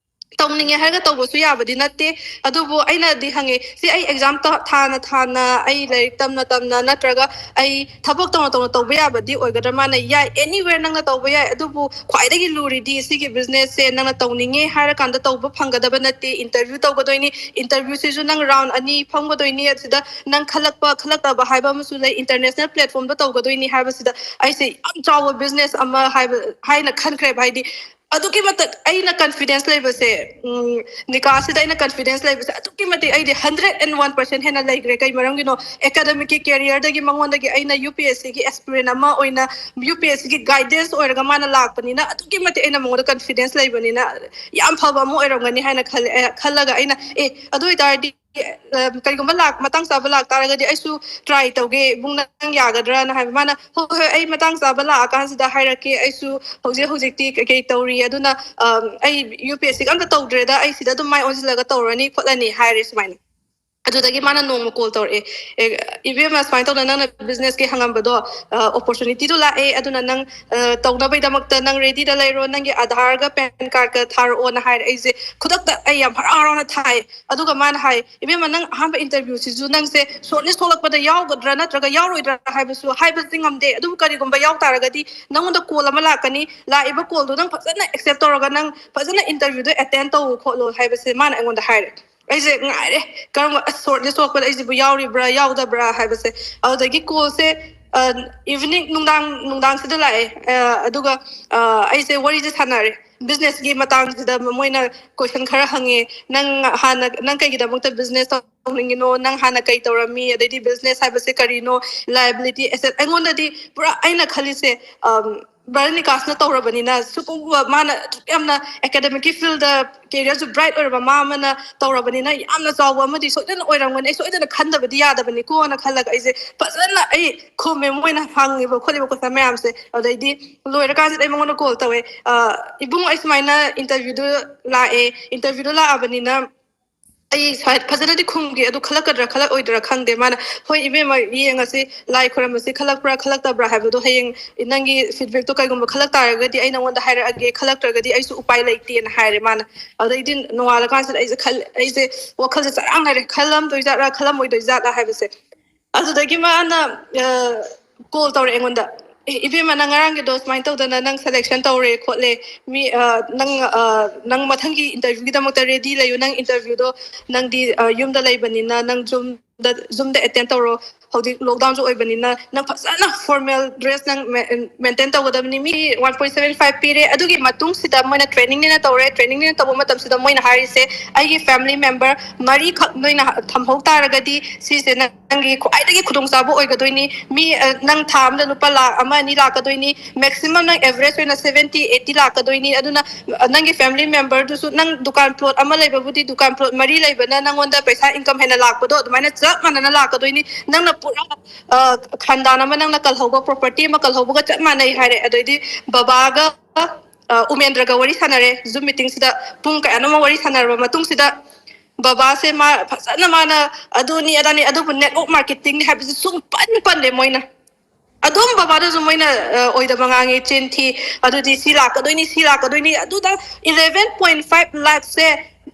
"ꯇꯧꯅꯤꯡꯉꯦ ꯍꯥꯏꯔꯒ ꯇꯧꯕꯁꯨ ꯌꯥꯕꯗꯤ ꯅꯠꯇꯦ, ꯑꯗꯨꯕꯨ ꯑꯩꯅꯗꯤ ꯍꯪꯉꯦ, ꯁꯤ ꯑꯩ ꯑꯦꯛꯖꯥꯝ ꯊꯥꯅ ꯊꯥꯅ, ꯑꯩ ꯂꯥꯏꯔꯤꯛ ꯇꯝꯅ ꯇꯝꯅ, ꯅꯠꯇ꯭ꯔꯒ ꯑꯩ ꯊꯕꯛ ꯇꯧꯅ ꯇꯧꯅ ꯇꯧꯕ ꯌꯥꯕꯗꯤ ꯑꯣꯏꯒꯗ꯭ꯔꯥ?" ꯃꯥꯅ, "ꯌꯥꯏ, ꯑꯦꯅꯤꯋꯦꯔ ꯅꯪꯅ ꯇꯧꯕ ꯌꯥꯏ, ꯑꯗꯨꯕꯨ ꯈ꯭ꯋꯥꯏꯗꯒꯤ ꯂꯨꯔꯤꯗꯤ ꯁꯤꯒꯤ ꯕꯤꯖꯤꯅꯦꯁꯁꯦ ꯅꯪꯅ ꯇꯧꯅꯤꯡꯉꯦ ꯍꯥꯏꯔꯀꯥꯟꯗ ꯇꯧꯕ ꯐꯪꯒꯗꯕ ꯅꯠꯇꯦ, ꯏꯟꯇꯔꯚ꯭ꯌꯨ ꯇꯧꯒꯗꯣꯏꯅꯤ, ꯏꯟꯇꯔꯚ꯭ꯌꯨꯁꯤꯁꯨ ꯅꯪ ꯔꯥꯎꯟ ꯑꯅꯤ ꯐꯝꯒꯗꯣꯏꯅꯤ, ꯑꯁꯤꯗ ꯅꯪ ꯈꯜꯂꯛꯄ ꯈꯜꯂꯛꯇꯕ ꯍꯥꯏꯕ ꯑꯃꯁꯨ ꯂꯩ, ꯏꯟꯇꯔꯅꯦꯁꯅꯦꯜ ꯄ꯭ꯂꯦꯠꯐꯣꯝꯗ ꯇꯧꯒꯗꯣꯏꯅꯤ" ꯍꯥꯏꯕꯁꯤꯗ ꯑꯩꯁꯦ ꯌꯥꯝ ꯆꯥꯎꯕ ꯕꯤꯖꯤꯅꯦꯁ ꯑꯃ ꯍꯥꯏꯕ ꯍꯥꯏꯅ ꯈꯟꯈ꯭ꯔꯦꯕ꯫ ꯍꯥꯏꯗꯤ ꯑꯗꯨꯛꯀꯤ ꯃꯇꯤꯛ ꯑꯩꯅ ꯀꯟꯐꯤꯗꯦꯟꯁ ꯂꯩꯕꯁꯦ, ꯎꯝ, ꯅꯤꯀꯥꯁꯤꯗ ꯑꯩꯅ ꯀꯟꯐꯤꯗꯦꯟꯁ ꯂꯩꯕꯁꯦ ꯑꯗꯨꯛꯀꯤ ꯃꯇꯤꯛ ꯑꯩꯗꯤ ꯍꯟꯗ꯭ꯔꯦꯠ ꯑꯦꯟ ꯋꯥꯟ ꯄꯥꯔꯁꯦꯟ ꯍꯦꯟꯅ ꯂꯩꯈ꯭ꯔꯦ꯫ ꯀꯩ ꯃꯔꯝꯒꯤꯅꯣ? ꯑꯦꯀꯥꯗꯃꯤꯛꯀꯤ ꯀꯦꯔꯤꯌꯔꯗꯒꯤ ꯃꯉꯣꯟꯗꯒꯤ ꯑꯩꯅ ꯌꯨ ꯄꯤ ꯑꯦꯁ ꯁꯤꯒꯤ ꯑꯦꯁꯄꯤꯔꯦꯟ ꯑꯃ ꯑꯣꯏꯅ ꯌꯨ ꯄꯤ ꯑꯦꯁ ꯁꯤꯒꯤ ꯒꯥꯏꯗꯦꯟꯁ ꯑꯣꯏꯔꯒ ꯃꯥꯅ ꯂꯥꯛꯄꯅꯤꯅ ꯑꯗꯨꯛꯀꯤ ꯃꯇꯤꯛ ꯑꯩꯅ ꯃꯉꯣꯟꯗ ꯀꯟꯐꯤꯗꯦꯟꯁ ꯂꯩꯕꯅꯤꯅ ꯌꯥꯝ ꯐꯕ ꯑꯃ ꯑꯣꯏꯔꯝꯒꯅꯤ ꯍꯥꯏꯅ ꯈꯜꯂꯦ꯫ ꯑꯦ, ꯈꯜꯂꯒ ꯑꯩꯅ, "ꯑꯦ, ꯑꯗꯨ ꯑꯣꯏꯇꯥꯔꯗꯤ, ꯑ, ꯀꯔꯤꯒꯨꯝꯕ ꯂꯥꯛ-, ꯃꯇꯥꯡ ꯆꯥꯕ ꯂꯥꯛꯇꯥꯔꯒꯗꯤ ꯑꯩꯁꯨ ꯇ꯭ꯔꯥꯏ ꯇꯧꯒꯦ, ꯏꯕꯨꯡ, ꯅꯪ ꯌꯥꯒꯗ꯭ꯔꯥꯅ?" ꯍꯥꯏꯕ꯫ ꯃꯥꯅ, "ꯍꯣꯏ, ꯍꯣꯏ, ꯑꯩ ꯃꯇꯥꯡ ꯆꯥꯕ ꯂꯥꯛꯑꯀꯥꯟꯁꯤꯗ ꯍꯥꯏꯔꯛꯀꯦ, ꯑꯩꯁꯨ ꯍꯧꯖꯤꯛ ꯍꯧꯖꯤꯛꯇꯤ ꯀꯩꯀꯩ ꯇꯧꯔꯤ, ꯑꯗꯨꯅ, ꯑ, ꯑꯩ ꯌꯨ ꯄꯤ ꯑꯦꯁ ꯁꯤꯒ ꯑꯝꯇ ꯇꯧꯗ꯭ꯔꯦꯗ, ꯑꯩ ꯁꯤꯗ ꯑꯗꯨꯝ ꯃꯥꯏ ꯑꯣꯟꯁꯤꯜꯂꯒ ꯇꯧꯔꯅꯤ ꯈꯣꯠꯂꯅꯤ" ꯍꯥꯏꯔꯦ ꯁꯨꯃꯥꯏꯅ꯫ ꯑꯗꯨꯗꯒꯤ ꯃꯥꯅ ꯅꯣꯡꯃ ꯀꯣꯜ ꯇꯧꯔꯛꯑꯦ, "ꯑꯦ, ꯏꯕꯦꯝꯃ, ꯁꯨꯃꯥꯏꯅ ꯇꯧꯗꯅ ꯅꯪꯅ ꯕꯤꯖꯤꯅꯦꯁꯀꯤ ꯍꯪꯉꯝꯕꯗꯣ, ꯑꯣꯄꯣꯔꯆꯨꯅꯤꯇꯤꯗꯣ ꯂꯥꯛꯑꯦ, ꯑꯗꯨꯅ ꯅꯪ ꯑ, ꯇꯧꯅꯕꯩꯗꯃꯛꯇ ꯅꯪ ꯔꯦꯗꯤꯗ ꯂꯩꯔꯣ, ꯅꯪꯒꯤ ꯑꯙꯥꯔꯒ ꯄꯦꯟ ꯀꯥꯔꯗꯀ ꯊꯥꯔꯛꯑꯣꯅ" ꯍꯥꯏꯔꯦ꯫ ꯑꯩꯁꯦ ꯈꯨꯗꯛꯇ ꯑꯩ ꯌꯥꯝ ꯍꯔꯥꯎ ꯍꯔꯥꯎꯅ ꯊꯥꯏ꯫ ꯑꯗꯨꯒ ꯃꯥꯅ ꯍꯥꯏ, "ꯏꯕꯦꯝꯃ, ꯅꯪ ꯑꯍꯥꯟꯕ ꯏꯟꯇꯔꯚ꯭ꯌꯨꯁꯤꯁꯨ ꯅꯪꯁꯦ ꯁꯣꯔꯠ ꯂꯤꯁ ꯊꯣꯛꯂꯛꯄꯗ ꯌꯥꯎꯒꯗ꯭ꯔꯥ ꯅꯠꯇ꯭ꯔꯒ ꯌꯥꯎꯔꯣꯏꯗ꯭ꯔꯥ ꯍꯥꯏꯕꯁꯨ ꯍꯥꯏꯕꯗꯤ ꯉꯝꯗꯦ, ꯑꯗꯨꯕꯨ ꯀꯔꯤꯒꯨꯝꯕ ꯌꯥꯎ ꯇꯥꯔꯒꯗꯤ ꯅꯪꯉꯣꯟꯗ ꯀꯣꯜ ꯑꯃ ꯂꯥꯛꯀꯅꯤ, ꯂꯥꯛꯏꯕ ꯀꯣꯜꯗꯣ ꯅꯪ ꯐꯖꯅ ꯑꯦꯛꯁꯦꯞ ꯇꯧꯔꯒ ꯅꯪ ꯐꯖꯅ ꯏꯟꯇꯔꯚ꯭ꯌꯨꯗꯣ ꯑꯦꯇꯦꯟ ꯇꯧ ꯈꯣꯠꯂꯣ" ꯍꯥꯏꯕꯁꯦ ꯃꯥꯅ ꯑꯩꯉꯣꯟꯗ ꯍꯥꯏꯔꯦ꯫ ꯑꯩꯁꯦ ꯉꯥꯏꯔꯦ, ꯀꯔꯝꯕ, ꯑꯁ, ꯁꯣꯔꯠ ꯂꯤꯁ ꯊꯣꯛꯄꯗ ꯑꯩꯁꯤꯕꯨ ꯌꯥꯎꯔꯤꯕ꯭ꯔꯥ ꯌꯥꯎꯗꯕ꯭ꯔꯥ ꯍꯥꯏꯕꯁꯦ꯫ ꯑꯗꯨꯗꯒꯤ ꯀꯣꯜꯁꯦ ꯏꯚꯤꯅꯤꯡ, ꯅꯨꯡꯗꯥꯡ, ꯅꯨꯡꯗꯥꯡꯁꯤꯗ ꯂꯥꯛꯑꯦ꯫ ꯑ, ꯑꯗꯨꯒ ꯑ, ꯑꯩꯁꯦ ꯋꯥꯔꯤꯁꯦ ꯁꯥꯟꯅꯔꯦ, ꯕꯤꯖꯤꯅꯦꯁꯀꯤ ꯃꯇꯥꯡꯁꯤꯗ ꯃꯣꯏꯅ ꯀꯣꯏꯁꯟ ꯈꯔ ꯍꯪꯉꯦ, "ꯅꯪ ꯍꯥꯟꯅ, ꯅꯪ ꯀꯩꯒꯤꯗꯃꯛꯇ ꯕꯤꯖꯤꯅꯦꯁ ꯇꯧꯅꯤꯡꯉꯤꯅꯣ? ꯅꯪ ꯍꯥꯟꯅ ꯀꯩ ꯇꯧꯔꯝꯃꯤ? ꯑꯗꯩꯗꯤ ꯕꯤꯖꯤꯅꯦꯁ ꯍꯥꯏꯕꯁꯦ ꯀꯔꯤꯅꯣ? ꯂꯥꯏꯕꯤꯂꯤꯇꯤ, ꯑꯦꯁꯦꯠ?" ꯑꯩꯉꯣꯟꯗꯗꯤ ꯄꯨꯔꯥ ꯑꯩꯅ ꯈꯜꯂꯤꯁꯦ, ꯕꯔꯅꯤꯀꯥꯁꯅ ꯇꯧꯔꯕꯅꯤꯅ, ꯁꯨꯒꯨꯝꯕ ꯃꯥꯅ ꯌꯥꯝꯅ ꯑꯦꯀꯥꯗꯦꯃꯤꯛꯀꯤ ꯐꯤꯜꯗ ꯀꯦꯔꯤꯌꯔꯁꯨ ꯕ꯭ꯔꯥꯏꯠ ꯑꯣꯏꯔꯕ ꯃꯥ ꯑꯃꯅ ꯇꯧꯔꯕꯅꯤꯅ, ꯌꯥꯝꯅ ꯆꯥꯎꯕ ꯑꯃꯗꯤ ꯁꯣꯏꯗꯅ ꯑꯣꯏꯔꯝꯒꯅꯤ, ꯑꯩ ꯁꯣꯏꯗꯅ ꯈꯟꯗꯕꯗꯤ ꯌꯥꯗꯕꯅꯤꯀꯣꯅ ꯈꯜꯂꯒ ꯑꯩꯁꯦ ꯐꯖꯅ ꯑꯩ ꯈꯨꯝꯃꯦ, ꯃꯣꯏꯅ ꯍꯪꯉꯤꯕ ꯈꯣꯠꯂꯤꯕ ꯀꯣꯏꯁꯟ ꯃꯌꯥꯝꯁꯦ꯫ ꯑꯗꯩꯗꯤ ꯂꯣꯏꯔꯀꯥꯟꯁꯤꯗ ꯑꯩ ꯃꯉꯣꯟꯗ ꯀꯣꯜ ꯇꯧꯋꯦ, "ꯑ, ꯏꯕꯨꯡ, ꯑꯩ ꯁꯨꯃꯥꯏꯅ ꯏꯟꯇꯔꯚ꯭ꯌꯨꯗꯨ ꯂꯥꯛꯑꯦ, ꯏꯟꯇꯔꯚ꯭ꯌꯨꯗꯨ ꯂꯥꯛꯑꯕꯅꯤꯅ ꯑꯩ ꯁꯨꯃꯥꯏ-, ꯐꯖꯅꯗꯤ ꯈꯨꯝꯒꯦ, ꯑꯗꯨ ꯈꯜꯂꯛꯀꯗ꯭ꯔꯥ ꯈꯜꯂꯛꯑꯣꯏꯗ꯭ꯔꯥ ꯈꯪꯗꯦ"꯫ ꯃꯥꯅ, "ꯍꯣꯏ ꯏꯕꯦꯝꯃ, ꯌꯦꯡꯉꯁꯤ, ꯂꯥꯏ ꯈꯣꯏꯔꯝꯕꯁꯤ ꯈꯜꯂꯛꯄ꯭ꯔꯥ ꯈꯜꯂꯛꯇꯕ꯭ꯔꯥ ꯍꯥꯏꯕꯗꯣ ꯍꯌꯦꯡ ꯅꯪꯒꯤ ꯐꯤꯗꯕꯦꯛꯇꯣ ꯀꯩꯒꯨꯝꯕ ꯈꯜꯂꯛ ꯇꯥꯔꯒꯗꯤ ꯑꯩ ꯅꯉꯣꯟꯗ ꯍꯥꯏꯔꯛꯑꯒꯦ, ꯈꯜꯂꯛꯇ꯭ꯔꯒꯗꯤ ꯑꯩꯁꯨ ꯎꯄꯥꯏ ꯂꯩꯇꯦꯅ" ꯍꯥꯏꯔꯦ ꯃꯥꯅ꯫ ꯑꯗꯩꯗꯤ ꯅꯣꯡꯉꯥꯜꯂꯀꯥꯟꯁꯤꯗ ꯑꯩꯁꯦ ꯈꯜ-, ꯑꯩꯁꯦ ꯋꯥꯈꯜꯁꯦ ꯆꯔꯥꯡꯅꯔꯦ, ꯈꯜꯂꯝꯗꯣꯏ ꯖꯥꯠꯂꯥ ꯈꯜꯂꯝꯃꯣꯏꯗꯣꯏ ꯖꯥꯠꯂꯥ ꯍꯥꯏꯕꯁꯦ꯫ ꯑꯗꯨꯗꯒꯤ ꯃꯥꯅ ꯀꯣꯜ ꯇꯧꯔꯛꯑꯦ ꯑꯩꯉꯣꯟꯗ, "ꯑꯦ, ꯏꯕꯦꯝꯃ, ꯅꯪ ꯉꯔꯥꯡꯒꯤꯗꯣ ꯁꯨꯃꯥꯏꯅ ꯇꯧꯗꯅ ꯅꯪ ꯁꯦꯂꯦꯛꯁꯟ ꯇꯧꯔꯦ ꯈꯣꯠꯂꯦ, ꯃꯤ, ꯑ, ꯅꯪ, ꯑ, ꯅꯪ ꯃꯊꯪꯒꯤ ꯏꯟꯇꯔꯚ꯭ꯌꯨꯒꯤꯗꯃꯛꯇ ꯔꯦꯗꯤ ꯂꯩꯌꯨ, ꯅꯪ ꯏꯟꯇꯔꯚ꯭ꯌꯨꯗꯣ ꯅꯪꯗꯤ, ꯑ, ꯌꯨꯝꯗ ꯂꯩꯕꯅꯤꯅ ꯅꯪ ꯖꯨꯝꯗ, ꯖꯨꯝꯗ ꯑꯦꯇꯦꯟ ꯇꯧꯔꯣ, ꯍꯧꯖꯤꯛ ꯂꯣꯛꯗꯥꯎꯟꯁꯨ ꯑꯣꯏꯕꯅꯤꯅ ꯅꯪ ꯐꯖꯅ ꯐꯣꯔꯃꯦꯜ ꯗ꯭ꯔꯦꯁ ꯅꯪ ꯃꯦꯟꯇꯦꯟ ꯇꯧꯒꯗꯕꯅꯤ"꯫ ꯃꯤ ꯋꯥꯟ ꯄꯣꯏꯟ ꯁꯚꯦꯟ ꯐꯥꯏꯚ ꯄꯤꯔꯦ꯫ ꯑꯗꯨꯒꯤ ꯃꯇꯨꯡꯁꯤꯗ ꯃꯣꯏꯅ ꯇ꯭ꯔꯦꯅꯤꯡꯅꯤꯅ ꯇꯧꯔꯦ, ꯇ꯭ꯔꯦꯅꯤꯡꯅꯤꯅ ꯇꯧꯕ ꯃꯇꯝꯁꯤꯗ ꯃꯣꯏꯅ ꯍꯥꯏꯔꯤꯁꯦ, "ꯑꯩꯒꯤ ꯐꯦꯃꯤꯂꯤ ꯃꯦꯝꯕꯔ ꯃꯔꯤꯈꯛ ꯅꯣꯏꯅ ꯊꯝꯍꯧ ꯇꯥꯔꯒꯗꯤ ꯁꯤꯁꯦ ꯅꯪꯒꯤ ꯈ꯭ꯋꯥꯏꯗꯒꯤ ꯈꯨꯗꯣꯡꯆꯥꯕ ꯑꯣꯏꯒꯗꯣꯏꯅꯤ꯫ ꯃꯤ, ꯑ, ꯅꯪ ꯊꯥ ꯑꯃꯗ ꯂꯨꯄꯥ ꯂꯥꯈ ꯑꯃ ꯑꯅꯤ ꯂꯥꯛꯀꯗꯣꯏꯅꯤ, ꯃꯦꯛꯁꯤꯃꯝ ꯅꯪ ꯑꯦꯚꯔꯦꯖ ꯑꯣꯏꯅ ꯁꯚꯦꯟꯇꯤ ꯑꯩꯠꯇꯤ ꯂꯥꯛꯀꯗꯣꯏꯅꯤ꯫ ꯑꯗꯨꯅ, ꯑ, ꯅꯪꯒꯤ ꯐꯦꯃꯤꯂꯤ ꯃꯦꯝꯕꯔꯗꯨꯁꯨ, ꯅꯪ ꯗꯨꯀꯥꯟ ꯄ꯭ꯂꯣꯠ ꯑꯃ ꯂꯩꯕꯕꯨꯗꯤ, ꯗꯨꯀꯥꯟ ꯄ꯭ꯂꯣꯠ ꯃꯔꯤ ꯂꯩꯕꯅ ꯅꯪꯉꯣꯟꯗ ꯄꯩꯁꯥ ꯏꯟꯀꯝ ꯍꯦꯟꯅ ꯂꯥꯛꯄꯗꯣ ꯑꯗꯨꯃꯥꯏꯅ ꯆꯞ ꯃꯥꯟꯅꯅ ꯂꯥꯛꯀꯗꯣꯏꯅꯤ꯫ ꯅꯪꯅ ꯄꯨꯔꯥ, ꯑ, ꯈꯥꯟꯗꯥꯟ ꯑꯃ, ꯅꯪꯅ ꯀꯜꯍꯧꯕ ꯄ꯭ꯔꯣꯄꯔꯇꯤ ꯑꯃ ꯀꯜꯍꯧꯕꯒ ꯆꯞ ꯃꯥꯟꯅꯩ" ꯍꯥꯏꯔꯦ꯫ ꯑꯗꯩꯗꯤ ꯕꯕꯥꯒ, ꯑ, ꯎꯃꯦꯟꯗ꯭ꯔꯒ ꯋꯥꯔꯤ ꯁꯥꯟꯅꯔꯦ ꯖꯨꯝ ꯃꯤꯇꯤꯡꯁꯤꯗ꯫ ꯄꯨꯡ ꯀꯌꯥꯅꯣꯃ ꯋꯥꯔꯤ ꯁꯥꯟꯅꯔꯕ ꯃꯇꯨꯡꯁꯤꯗ ꯕꯕꯥꯁꯦ ꯃꯥ ꯐꯖꯅ ꯃꯥꯅ ꯑꯗꯨꯅꯤ ꯑꯗꯥꯅꯤ ꯑꯗꯨꯕꯨ network marketingꯅꯤ ꯍꯥꯏꯕꯁꯦ ꯁꯨꯡ ꯄꯟ ꯄꯟꯗꯦ ꯃꯣꯏꯅ꯫ ꯑꯗꯨꯝ ꯕꯕꯥꯗꯁꯨ ꯃꯣꯏꯅ ꯑ, ꯑꯣꯏꯗꯕ ꯉꯥꯡꯉꯤ, ꯆꯤꯟ ꯊꯤ, ꯑꯗꯨꯗꯤ ꯁꯤ ꯂꯥꯛꯀꯗꯣꯏꯅꯤ, ꯁꯤ ꯂꯥꯛꯀꯗꯣꯏꯅꯤ, ꯑꯗꯨꯗ eleven point five lakhꯁꯦ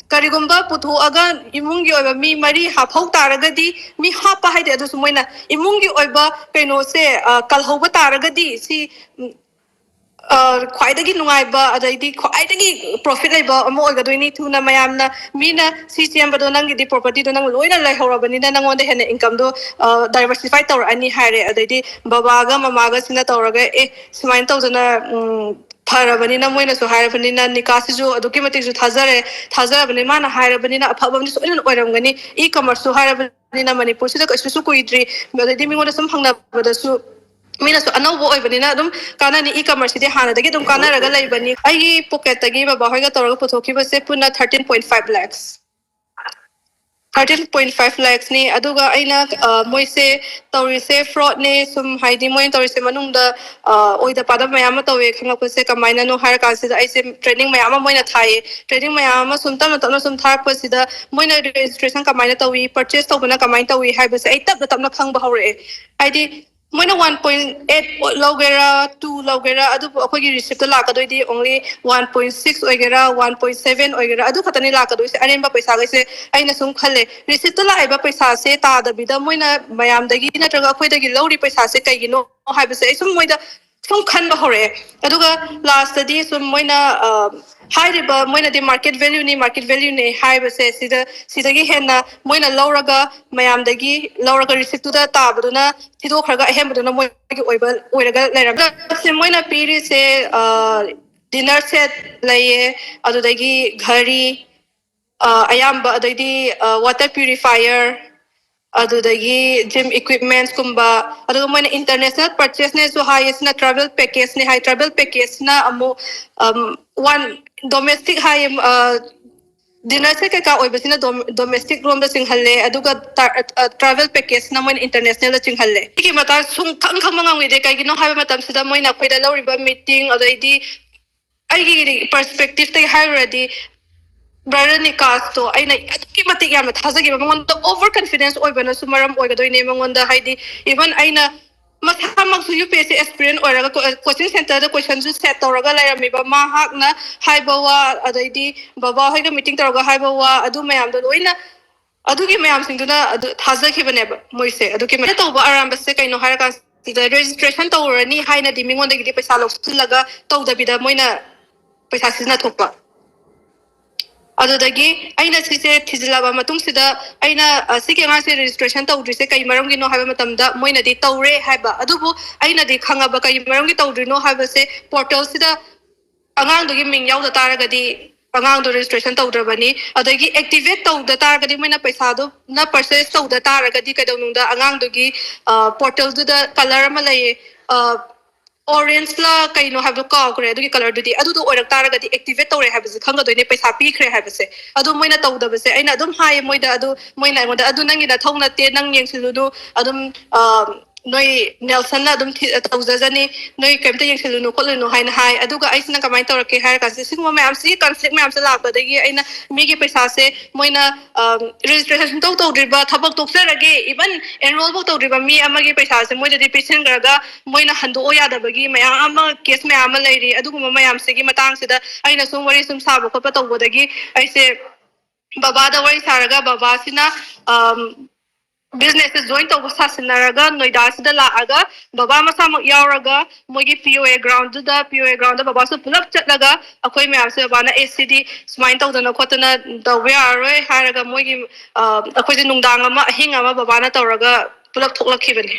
ꯀꯔꯤꯒꯨꯝꯕ ꯄꯨꯊꯣꯛꯑꯒ ꯏꯃꯨꯡꯒꯤ ꯑꯣꯏꯕ ꯃꯤ ꯃꯔꯤ ꯍꯥꯞꯍꯧ ꯇꯥꯔꯒꯗꯤ, ꯃꯤ ꯍꯥꯞꯄ ꯍꯥꯏꯗꯤ ꯑꯗꯨꯁꯨ ꯃꯣꯏꯅ ꯏꯃꯨꯡꯒꯤ ꯑꯣꯏꯕ ꯀꯩꯅꯣꯁꯦ ꯑ, ꯀꯜꯍꯧꯕ ꯇꯥꯔꯒꯗꯤ ꯁꯤ ꯎꯝ, ꯑ, ꯈ꯭ꯋꯥꯏꯗꯒꯤ ꯅꯨꯡꯉꯥꯏꯕ ꯑꯗꯩꯗꯤ ꯈ꯭ꯋꯥꯏꯗꯒꯤ profit ꯂꯩꯕ ꯑꯃ ꯑꯣꯏꯒꯗꯣꯏꯅꯤ꯫ ꯊꯨꯅ ꯃꯌꯥꯝꯅ ꯃꯤꯅ ꯁꯤ ꯆꯦꯟꯕꯗꯣ ꯅꯪꯒꯤꯗꯤ propertyꯗꯣ ꯅꯪ ꯂꯣꯏꯅ ꯂꯩꯍꯧꯔꯕꯅꯤꯅ ꯅꯪꯉꯣꯟꯗ ꯍꯦꯟꯅ incomeꯗꯣ ꯑ, diversify ꯇꯧꯔꯛꯑꯅꯤ ꯍꯥꯏꯔꯦ꯫ ꯑꯗꯩꯗꯤ ꯕꯕꯥꯒ ꯃꯃꯥꯒꯁꯤꯅ ꯇꯧꯔꯒ ꯑꯦ ꯁꯨꯃꯥꯏꯅ ꯇꯧꯗꯅ ꯎꯝ, ꯐꯔꯕꯅꯤꯅ ꯃꯣꯏꯅꯁꯨ ꯍꯥꯏꯔꯕꯅꯤꯅ ꯅꯤꯀꯥꯁꯤꯁꯨ ꯑꯗꯨꯛꯀꯤ ꯃꯇꯤꯛꯁꯨ ꯊꯥꯖꯔꯦ꯫ ꯊꯥꯖꯔꯕꯅꯤ ꯃꯥꯅ ꯍꯥꯏꯔꯕꯅꯤꯅ ꯑꯐꯕ ꯑꯃꯗꯤ ꯁꯣꯏꯗꯅ ꯑꯣꯏꯔꯝꯒꯅꯤ꯫ E-commerceꯁꯨ ꯍꯥꯏꯔꯕꯅꯤꯅ ꯃꯅꯤꯄꯨꯔꯁꯤꯗ ꯀꯩꯁꯨꯁꯨ ꯀꯨꯏꯗ꯭ꯔꯤ꯫ ꯑꯗꯩꯗꯤ ꯃꯤꯉꯣꯟꯗ ꯁꯨꯝ ꯍꯪꯅꯕꯗꯁꯨ ꯃꯤꯅꯁꯨ ꯑꯅꯧꯕ ꯑꯣꯏꯕꯅꯤꯅ ꯑꯗꯨꯝ ꯀꯥꯟꯅꯅꯤ꯫ E-commerceꯁꯤꯗꯤ ꯍꯥꯟꯅꯗꯒꯤ ꯑꯗꯨꯝ ꯀꯥꯟꯅꯔꯒ ꯂꯩꯕꯅꯤ꯫ ꯑꯩꯒꯤ pocketꯇꯒꯤ ꯕꯕꯥ ꯍꯣꯏꯒ ꯇꯧꯔꯒ ꯄꯨꯊꯣꯛꯈꯤꯕꯁꯦ ꯄꯨꯟꯅ thirteen point five lakhs꯫ Thirteen point five lakhsꯅꯤ꯫ ꯑꯗꯨꯒ ꯑꯩꯅ ꯑ, ꯃꯣꯏꯁꯦ ꯇꯧꯔꯤꯁꯦ fraudꯅꯦ꯫ ꯁꯨꯝ ꯍꯥꯏꯗꯤ ꯃꯣꯏꯅ ꯇꯧꯔꯤꯁꯦ ꯃꯅꯨꯡꯗ ꯑ, ꯑꯣꯏꯗ ꯄꯥꯗꯕ ꯃꯌꯥꯝ ꯑꯃ ꯇꯧꯋꯦ ꯈꯪꯉꯛꯄꯁꯦ ꯀꯃꯥꯏꯅꯅꯣ ꯍꯥꯏꯔ ꯀꯥꯟꯁꯤꯗ ꯑꯩꯁꯦ training ꯃꯌꯥꯝ ꯑꯃ ꯃꯣꯏꯅ ꯊꯥꯏꯌꯦ꯫ Training ꯃꯌꯥꯝ ꯑꯃ ꯁꯨꯝ ꯇꯞꯅ ꯇꯞꯅ ꯁꯨꯝ ꯊꯥꯔꯛꯄꯁꯤꯗ ꯃꯣꯏꯅ registration ꯀꯃꯥꯏꯅ ꯇꯧꯏ, purchase ꯇꯧꯕꯅ ꯀꯃꯥꯏꯅ ꯇꯧꯏ ꯍꯥꯏꯕꯁꯦ ꯑꯩ ꯇꯞꯅ ꯇꯞꯅ ꯈꯪꯕ ꯍꯧꯔꯛꯑꯦ꯫ ꯍꯥꯏꯗꯤ ꯃꯣꯏꯅ one point eight ꯂꯧꯒꯦꯔꯥ, two ꯂꯧꯒꯦꯔꯥ, ꯑꯗꯨꯕꯨ ꯑꯩꯈꯣꯏꯒꯤ receiptꯇ ꯂꯥꯛꯀꯗꯣꯏꯗꯤ only one point six ꯑꯣꯏꯒꯦꯔꯥ, one point seven ꯑꯣꯏꯒꯦꯔꯥ, ꯑꯗꯨ ꯈꯛꯇꯅꯤ ꯂꯥꯛꯀꯗꯣꯏꯁꯦ꯫ ꯑꯔꯦꯝꯕ ꯄꯩꯁꯥꯈꯩꯁꯦ ꯑꯩꯅ ꯁꯨꯝ ꯈꯜꯂꯦ, receiptꯇ ꯂꯥꯛꯏꯕ ꯄꯩꯁꯥꯁꯦ ꯇꯥꯗꯕꯤꯗ ꯃꯣꯏꯅ ꯃꯌꯥꯝꯗꯒꯤ ꯅꯠꯇ꯭ꯔꯒ ꯑꯩꯈꯣꯏꯗꯒꯤ ꯂꯧꯔꯤ ꯄꯩꯁꯥꯁꯦ ꯀꯩꯒꯤꯅꯣ ꯍꯥꯏꯕꯁꯦ ꯑꯩ ꯁꯨꯝ ꯃꯣꯏꯗ ꯁꯨꯝ ꯈꯟꯕ ꯍꯧꯔꯛꯑꯦ꯫ ꯑꯗꯨꯒ lastꯇꯗꯤ ꯁꯨꯝ ꯃꯣꯏꯅ ꯑ, ꯍꯥꯏꯔꯤꯕ ꯃꯣꯏꯅꯗꯤ market valueꯅꯤ, market valueꯅꯤ ꯍꯥꯏꯕꯁꯦ ꯁꯤꯗ ꯁꯤꯗꯒꯤ ꯍꯦꯟꯅ ꯃꯣꯏꯅ ꯂꯧꯔꯒ ꯃꯌꯥꯝꯗꯒꯤ ꯂꯧꯔꯒ receiptꯇꯨꯗ ꯇꯥꯕꯗꯨꯅ ꯊꯤꯗꯣꯛꯈ꯭ꯔꯒ ꯑꯍꯦꯟꯕꯗꯨꯅ ꯃꯣꯏꯒꯤ ꯑꯣꯏꯕ ꯑꯣꯏꯔꯒ ꯂꯩꯔꯝꯃꯦ꯫ ꯁꯦ ꯃꯣꯏꯅ ꯄꯤꯔꯤꯁꯦ ꯑ, dinner set ꯂꯩꯌꯦ, ꯑꯗꯨꯗꯒꯤ ꯘꯔꯤ ꯑ, ꯑꯌꯥꯝꯕ ꯑꯗꯩꯗꯤ ꯑ, water purifier ꯑꯗꯨꯗꯒꯤ gym equipmentsꯀꯨꯝꯕ꯫ ꯑꯗꯨꯒ ꯃꯣꯏꯅ international purchaseꯅꯦꯁꯨ ꯍꯥꯏꯌꯦ꯫ ꯁꯤꯅ travel packageꯅꯦ ꯍꯥꯏ꯫ Travel packageꯁꯤꯅ ꯑꯃꯨꯛ ꯑꯝ, one domestic ꯍꯥꯏꯌꯦ꯫ ꯑ, dinner set ꯀꯩꯀꯥ ꯑꯣꯏꯕꯁꯤꯅ dom- domestic ꯔꯣꯝꯗ ꯆꯤꯡꯍꯜꯂꯦ꯫ ꯑꯗꯨꯒ ꯇ- ꯑ, travel packageꯅ ꯃꯣꯏꯅ internationalꯗ ꯆꯤꯡꯍꯜꯂꯦ꯫ ꯁꯤꯒꯤ ꯃꯇꯥꯡ ꯁꯨꯝ ꯈꯪ ꯈꯪꯕ ꯉꯝꯈꯤꯗꯦ꯫ ꯀꯩꯒꯤꯅꯣ ꯍꯥꯏꯕ ꯃꯇꯝꯁꯤꯗ ꯃꯣꯏꯅ ꯑꯩꯈꯣꯏꯗ ꯂꯧꯔꯤꯕ meeting ꯑꯗꯩꯗꯤ ꯑꯩꯒꯤ perspectiveꯇꯒꯤ ꯍꯥꯏꯔꯨꯔꯗꯤ ꯕ꯭ꯔꯗꯔ ꯅꯤꯀꯥꯁꯇꯣ ꯑꯩꯅ ꯑꯗꯨꯛꯀꯤ ꯃꯇꯤꯛ ꯌꯥꯝꯅ ꯊꯥꯖꯈꯤꯕ, ꯃꯉꯣꯟꯗ ꯑꯣꯚꯔ ꯀꯟꯐꯤꯗꯦꯟꯁ ꯑꯣꯏꯕꯅꯁꯨ ꯃꯔꯝ ꯑꯣꯏꯒꯗꯣꯏꯅꯦ꯫ ꯃꯉꯣꯟꯗ ꯍꯥꯏꯗꯤ ꯏꯚꯟ ꯑꯩꯅ ꯃꯁꯥꯃꯛꯁꯨ U P S C aspirant ꯑꯣꯏꯔꯒ ꯀꯣꯆꯤꯡ ꯁꯦꯟꯇꯔꯗ ꯀꯣꯏꯁꯟꯁꯨ ꯁꯦꯠ ꯇꯧꯔꯒ ꯂꯩꯔꯝꯃꯤꯕ ꯃꯍꯥꯛꯅ ꯍꯥꯏꯕ ꯋꯥ, ꯑꯗꯩꯗꯤ ꯕꯕꯥ ꯍꯣꯏꯒ ꯃꯤꯇꯤꯡ ꯇꯧꯔꯒ ꯍꯥꯏꯕ ꯋꯥ, ꯑꯗꯨ ꯃꯌꯥꯝꯗꯣ ꯂꯣꯏꯅ ꯑꯗꯨꯒꯤ ꯃꯌꯥꯝꯁꯤꯡꯗꯨꯅ ꯑꯗꯨ ꯊꯥꯖꯈꯤꯕꯅꯦꯕ ꯃꯣꯏꯁꯦ꯫ ꯑꯗꯨꯒꯤ ꯃꯌꯥꯝ ꯇꯧꯕ ꯑꯔꯥꯟꯕꯁꯦ ꯀꯩꯅꯣ ꯍꯥꯏꯔꯀꯥꯟꯁꯤꯗ ꯔꯦꯖꯤꯁꯇ꯭ꯔꯦꯁꯟ ꯇꯧꯔꯅꯤ ꯍꯥꯏꯅꯗꯤ ꯃꯤꯉꯣꯟꯗꯒꯤꯗꯤ ꯄꯩꯁꯥ ꯂꯧꯁꯤꯜꯂꯒ ꯇꯧꯗꯕꯤꯗ ꯃꯣꯏꯅ ꯄꯩꯁꯥ ꯁꯤꯖꯤꯟꯅꯊꯣꯛꯄ꯫ ꯑꯗꯨꯗꯒꯤ ꯑꯩꯅ ꯁꯤꯁꯦ ꯊꯤꯖꯤꯜꯂꯕ ꯃꯇꯨꯡꯁꯤꯗ ꯑꯩꯅ ꯁꯤꯒꯤ ꯑꯉꯥꯡꯁꯦ ꯔꯦꯖꯤꯁꯇ꯭ꯔꯦꯁꯟ ꯇꯧꯗ꯭ꯔꯤꯁꯦ ꯀꯩ ꯃꯔꯝꯒꯤꯅꯣ ꯍꯥꯏꯕ ꯃꯇꯝꯗ ꯃꯣꯏꯅꯗꯤ ꯇꯧꯔꯦ ꯍꯥꯏꯕ꯫ ꯑꯗꯨꯕꯨ ꯑꯩꯅꯗꯤ ꯈꯪꯉꯕ ꯀꯩ ꯃꯔꯝꯒꯤ ꯇꯧꯗ꯭ꯔꯤꯅꯣ ꯍꯥꯏꯕꯁꯦ ꯄꯣꯔꯇꯦꯜꯁꯤꯗ ꯑꯉꯥꯡꯗꯨꯒꯤ ꯃꯤꯡ ꯌꯥꯎꯗ ꯇꯥꯔꯒꯗꯤ ꯑꯉꯥꯡꯗꯣ ꯔꯦꯖꯤꯁꯇ꯭ꯔꯦꯁꯟ ꯇꯧꯗ꯭ꯔꯕꯅꯤ꯫ ꯑꯗꯒꯤ ꯑꯦꯛꯇꯤꯚꯦꯠ ꯇꯧꯗ ꯇꯥꯔꯒꯗꯤ, ꯃꯣꯏꯅ ꯄꯩꯁꯥꯗꯨꯅ ꯄꯔꯆꯦꯁ ꯇꯧꯗ ꯇꯥꯔꯒꯗꯤ ꯀꯩꯗꯧꯅꯨꯡꯗ ꯑꯉꯥꯡꯗꯨꯒꯤ ꯄꯣꯔꯇꯦꯜꯗꯨꯗ ꯀꯂꯔ ꯑꯃ ꯂꯩꯌꯦ, ꯑꯣꯔꯦꯟꯖꯂ ꯀꯩꯅꯣ ꯍꯥꯏꯕꯗꯣ ꯀꯥꯎꯈ꯭ꯔꯦ꯫ ꯑꯗꯨꯒꯤ ꯀꯂꯔꯗꯨꯗꯤ ꯑꯗꯨꯗꯣ ꯑꯣꯏꯔꯛ ꯇꯥꯔꯒꯗꯤ ꯑꯦꯛꯇꯤꯚꯦꯠ ꯇꯧꯔꯦ ꯍꯥꯏꯕꯁꯦ ꯈꯪꯒꯗꯣꯏꯅꯦ, ꯄꯩꯁꯥ ꯄꯤꯈ꯭ꯔꯦ ꯍꯥꯏꯕꯁꯦ꯫ ꯑꯗꯨ ꯃꯣꯏꯅ ꯇꯧꯗꯕꯁꯦ ꯑꯩꯅ ꯑꯗꯨꯝ ꯍꯥꯏꯌꯦ ꯃꯣꯏꯗ꯫ ꯑꯗꯨ ꯃꯣꯏꯅ ꯑꯩꯉꯣꯟꯗ, "ꯑꯗꯨ ꯅꯪꯒꯤ ꯅꯊꯧ ꯅꯠꯇꯦ, ꯅꯪ ꯌꯦꯡꯁꯤꯜꯂꯨꯅꯨ, ꯑꯗꯨꯝ ꯅꯣꯏ ꯅꯦꯜꯁꯟꯅ ꯑꯗꯨꯝ ꯇꯧꯖꯖꯅꯤ, ꯅꯣꯏ ꯀꯩꯝꯇ ꯌꯦꯡꯁꯤꯜꯂꯨꯅꯨ ꯈꯣꯠꯂꯨꯅꯨ" ꯍꯥꯏꯅ ꯍꯥꯏ꯫ ꯑꯗꯨꯒ ꯑꯩꯁꯤꯅ ꯀꯃꯥꯏꯅ ꯇꯧꯔꯛꯀꯦ ꯍꯥꯏꯔ ꯀꯥꯟꯁꯤꯗ, ꯁꯤꯒꯨꯝꯕ ꯃꯌꯥꯝꯁꯤ, ꯀꯟꯐ꯭ꯂꯤꯛ ꯃꯌꯥꯝꯁꯦ ꯂꯥꯛꯄꯗꯒꯤ ꯑꯩꯅ ꯃꯤꯒꯤ ꯄꯩꯁꯥꯁꯦ ꯃꯣꯏꯅ ꯔꯦꯖꯤꯁꯇ꯭ꯔꯦꯁꯟ ꯁꯨꯡꯇꯧ ꯇꯧꯗ꯭ꯔꯤꯕ, ꯊꯕꯛ ꯇꯣꯛꯆꯔꯒꯦ, ꯏꯚꯟ ꯑꯦꯟꯔꯣꯜꯐꯧ ꯇꯧꯗ꯭ꯔꯤꯕ ꯃꯤ ꯑꯃꯒꯤ ꯄꯩꯁꯥꯁꯦ ꯃꯣꯏꯗꯗꯤ ꯄꯤꯁꯤꯟꯈ꯭ꯔꯒ ꯃꯣꯏꯅ ꯍꯟꯗꯣꯛꯑꯣ ꯌꯥꯗꯕꯒꯤ ꯃꯌꯥꯝ ꯑꯃ, ꯀꯦꯁ ꯃꯌꯥꯝ ꯑꯃ ꯂꯩꯔꯤ꯫ ꯑꯗꯨꯒꯨꯝꯕ ꯃꯌꯥꯝꯁꯤꯒꯤ ꯃꯇꯥꯡꯁꯤꯗ ꯑꯩꯅ ꯁꯨꯝ ꯋꯥꯔꯤ ꯁꯨꯝ ꯁꯥꯕ ꯈꯣꯠꯄ ꯇꯧꯕꯗꯒꯤ ꯑꯩꯁꯦ ꯕꯕꯥꯗ ꯋꯥꯔꯤ ꯁꯥꯔꯒ ꯕꯕꯥꯁꯤꯅ ꯕꯤꯖꯤꯅꯦꯁꯁꯦ ꯖꯣꯏꯟ ꯇꯧꯕ ꯁꯥꯁꯤꯟꯅꯔꯒ ꯅꯣꯏꯗꯥꯁꯤꯗ ꯂꯥꯛꯑꯒ ꯕꯕꯥ ꯃꯁꯥꯃꯛ ꯌꯥꯎꯔꯒ ꯃꯣꯏꯒꯤ ꯄꯤ ꯑꯣ ꯑꯦ ꯒ꯭ꯔꯥꯎꯟꯗꯨꯗ, ꯄꯤ ꯑꯣ ꯑꯦ ꯒ꯭ꯔꯥꯎꯟꯗ ꯕꯕꯥꯁꯨ ꯄꯨꯂꯞ ꯆꯠꯂꯒ ꯑꯩꯈꯣꯏ ꯃꯌꯥꯝꯁꯦ ꯕꯕꯥꯅ, "ꯑꯦ, ꯁꯤꯗꯤ ꯁꯨꯃꯥꯏꯅ ꯇꯧꯗꯅ ꯈꯣꯠꯇꯅ ꯇꯧꯕ ꯌꯥꯔꯔꯣꯏ" ꯍꯥꯏꯔꯒ ꯃꯣꯏꯒꯤ ꯑꯩꯈꯣꯏꯁꯦ ꯅꯨꯡꯗꯥꯡ ꯑꯃ, ꯑꯍꯤꯡ ꯑꯃ ꯕꯕꯥꯅ ꯇꯧꯔꯒ ꯄꯨꯂꯞ ꯊꯣꯛꯂꯛꯈꯤꯕꯅꯦ꯫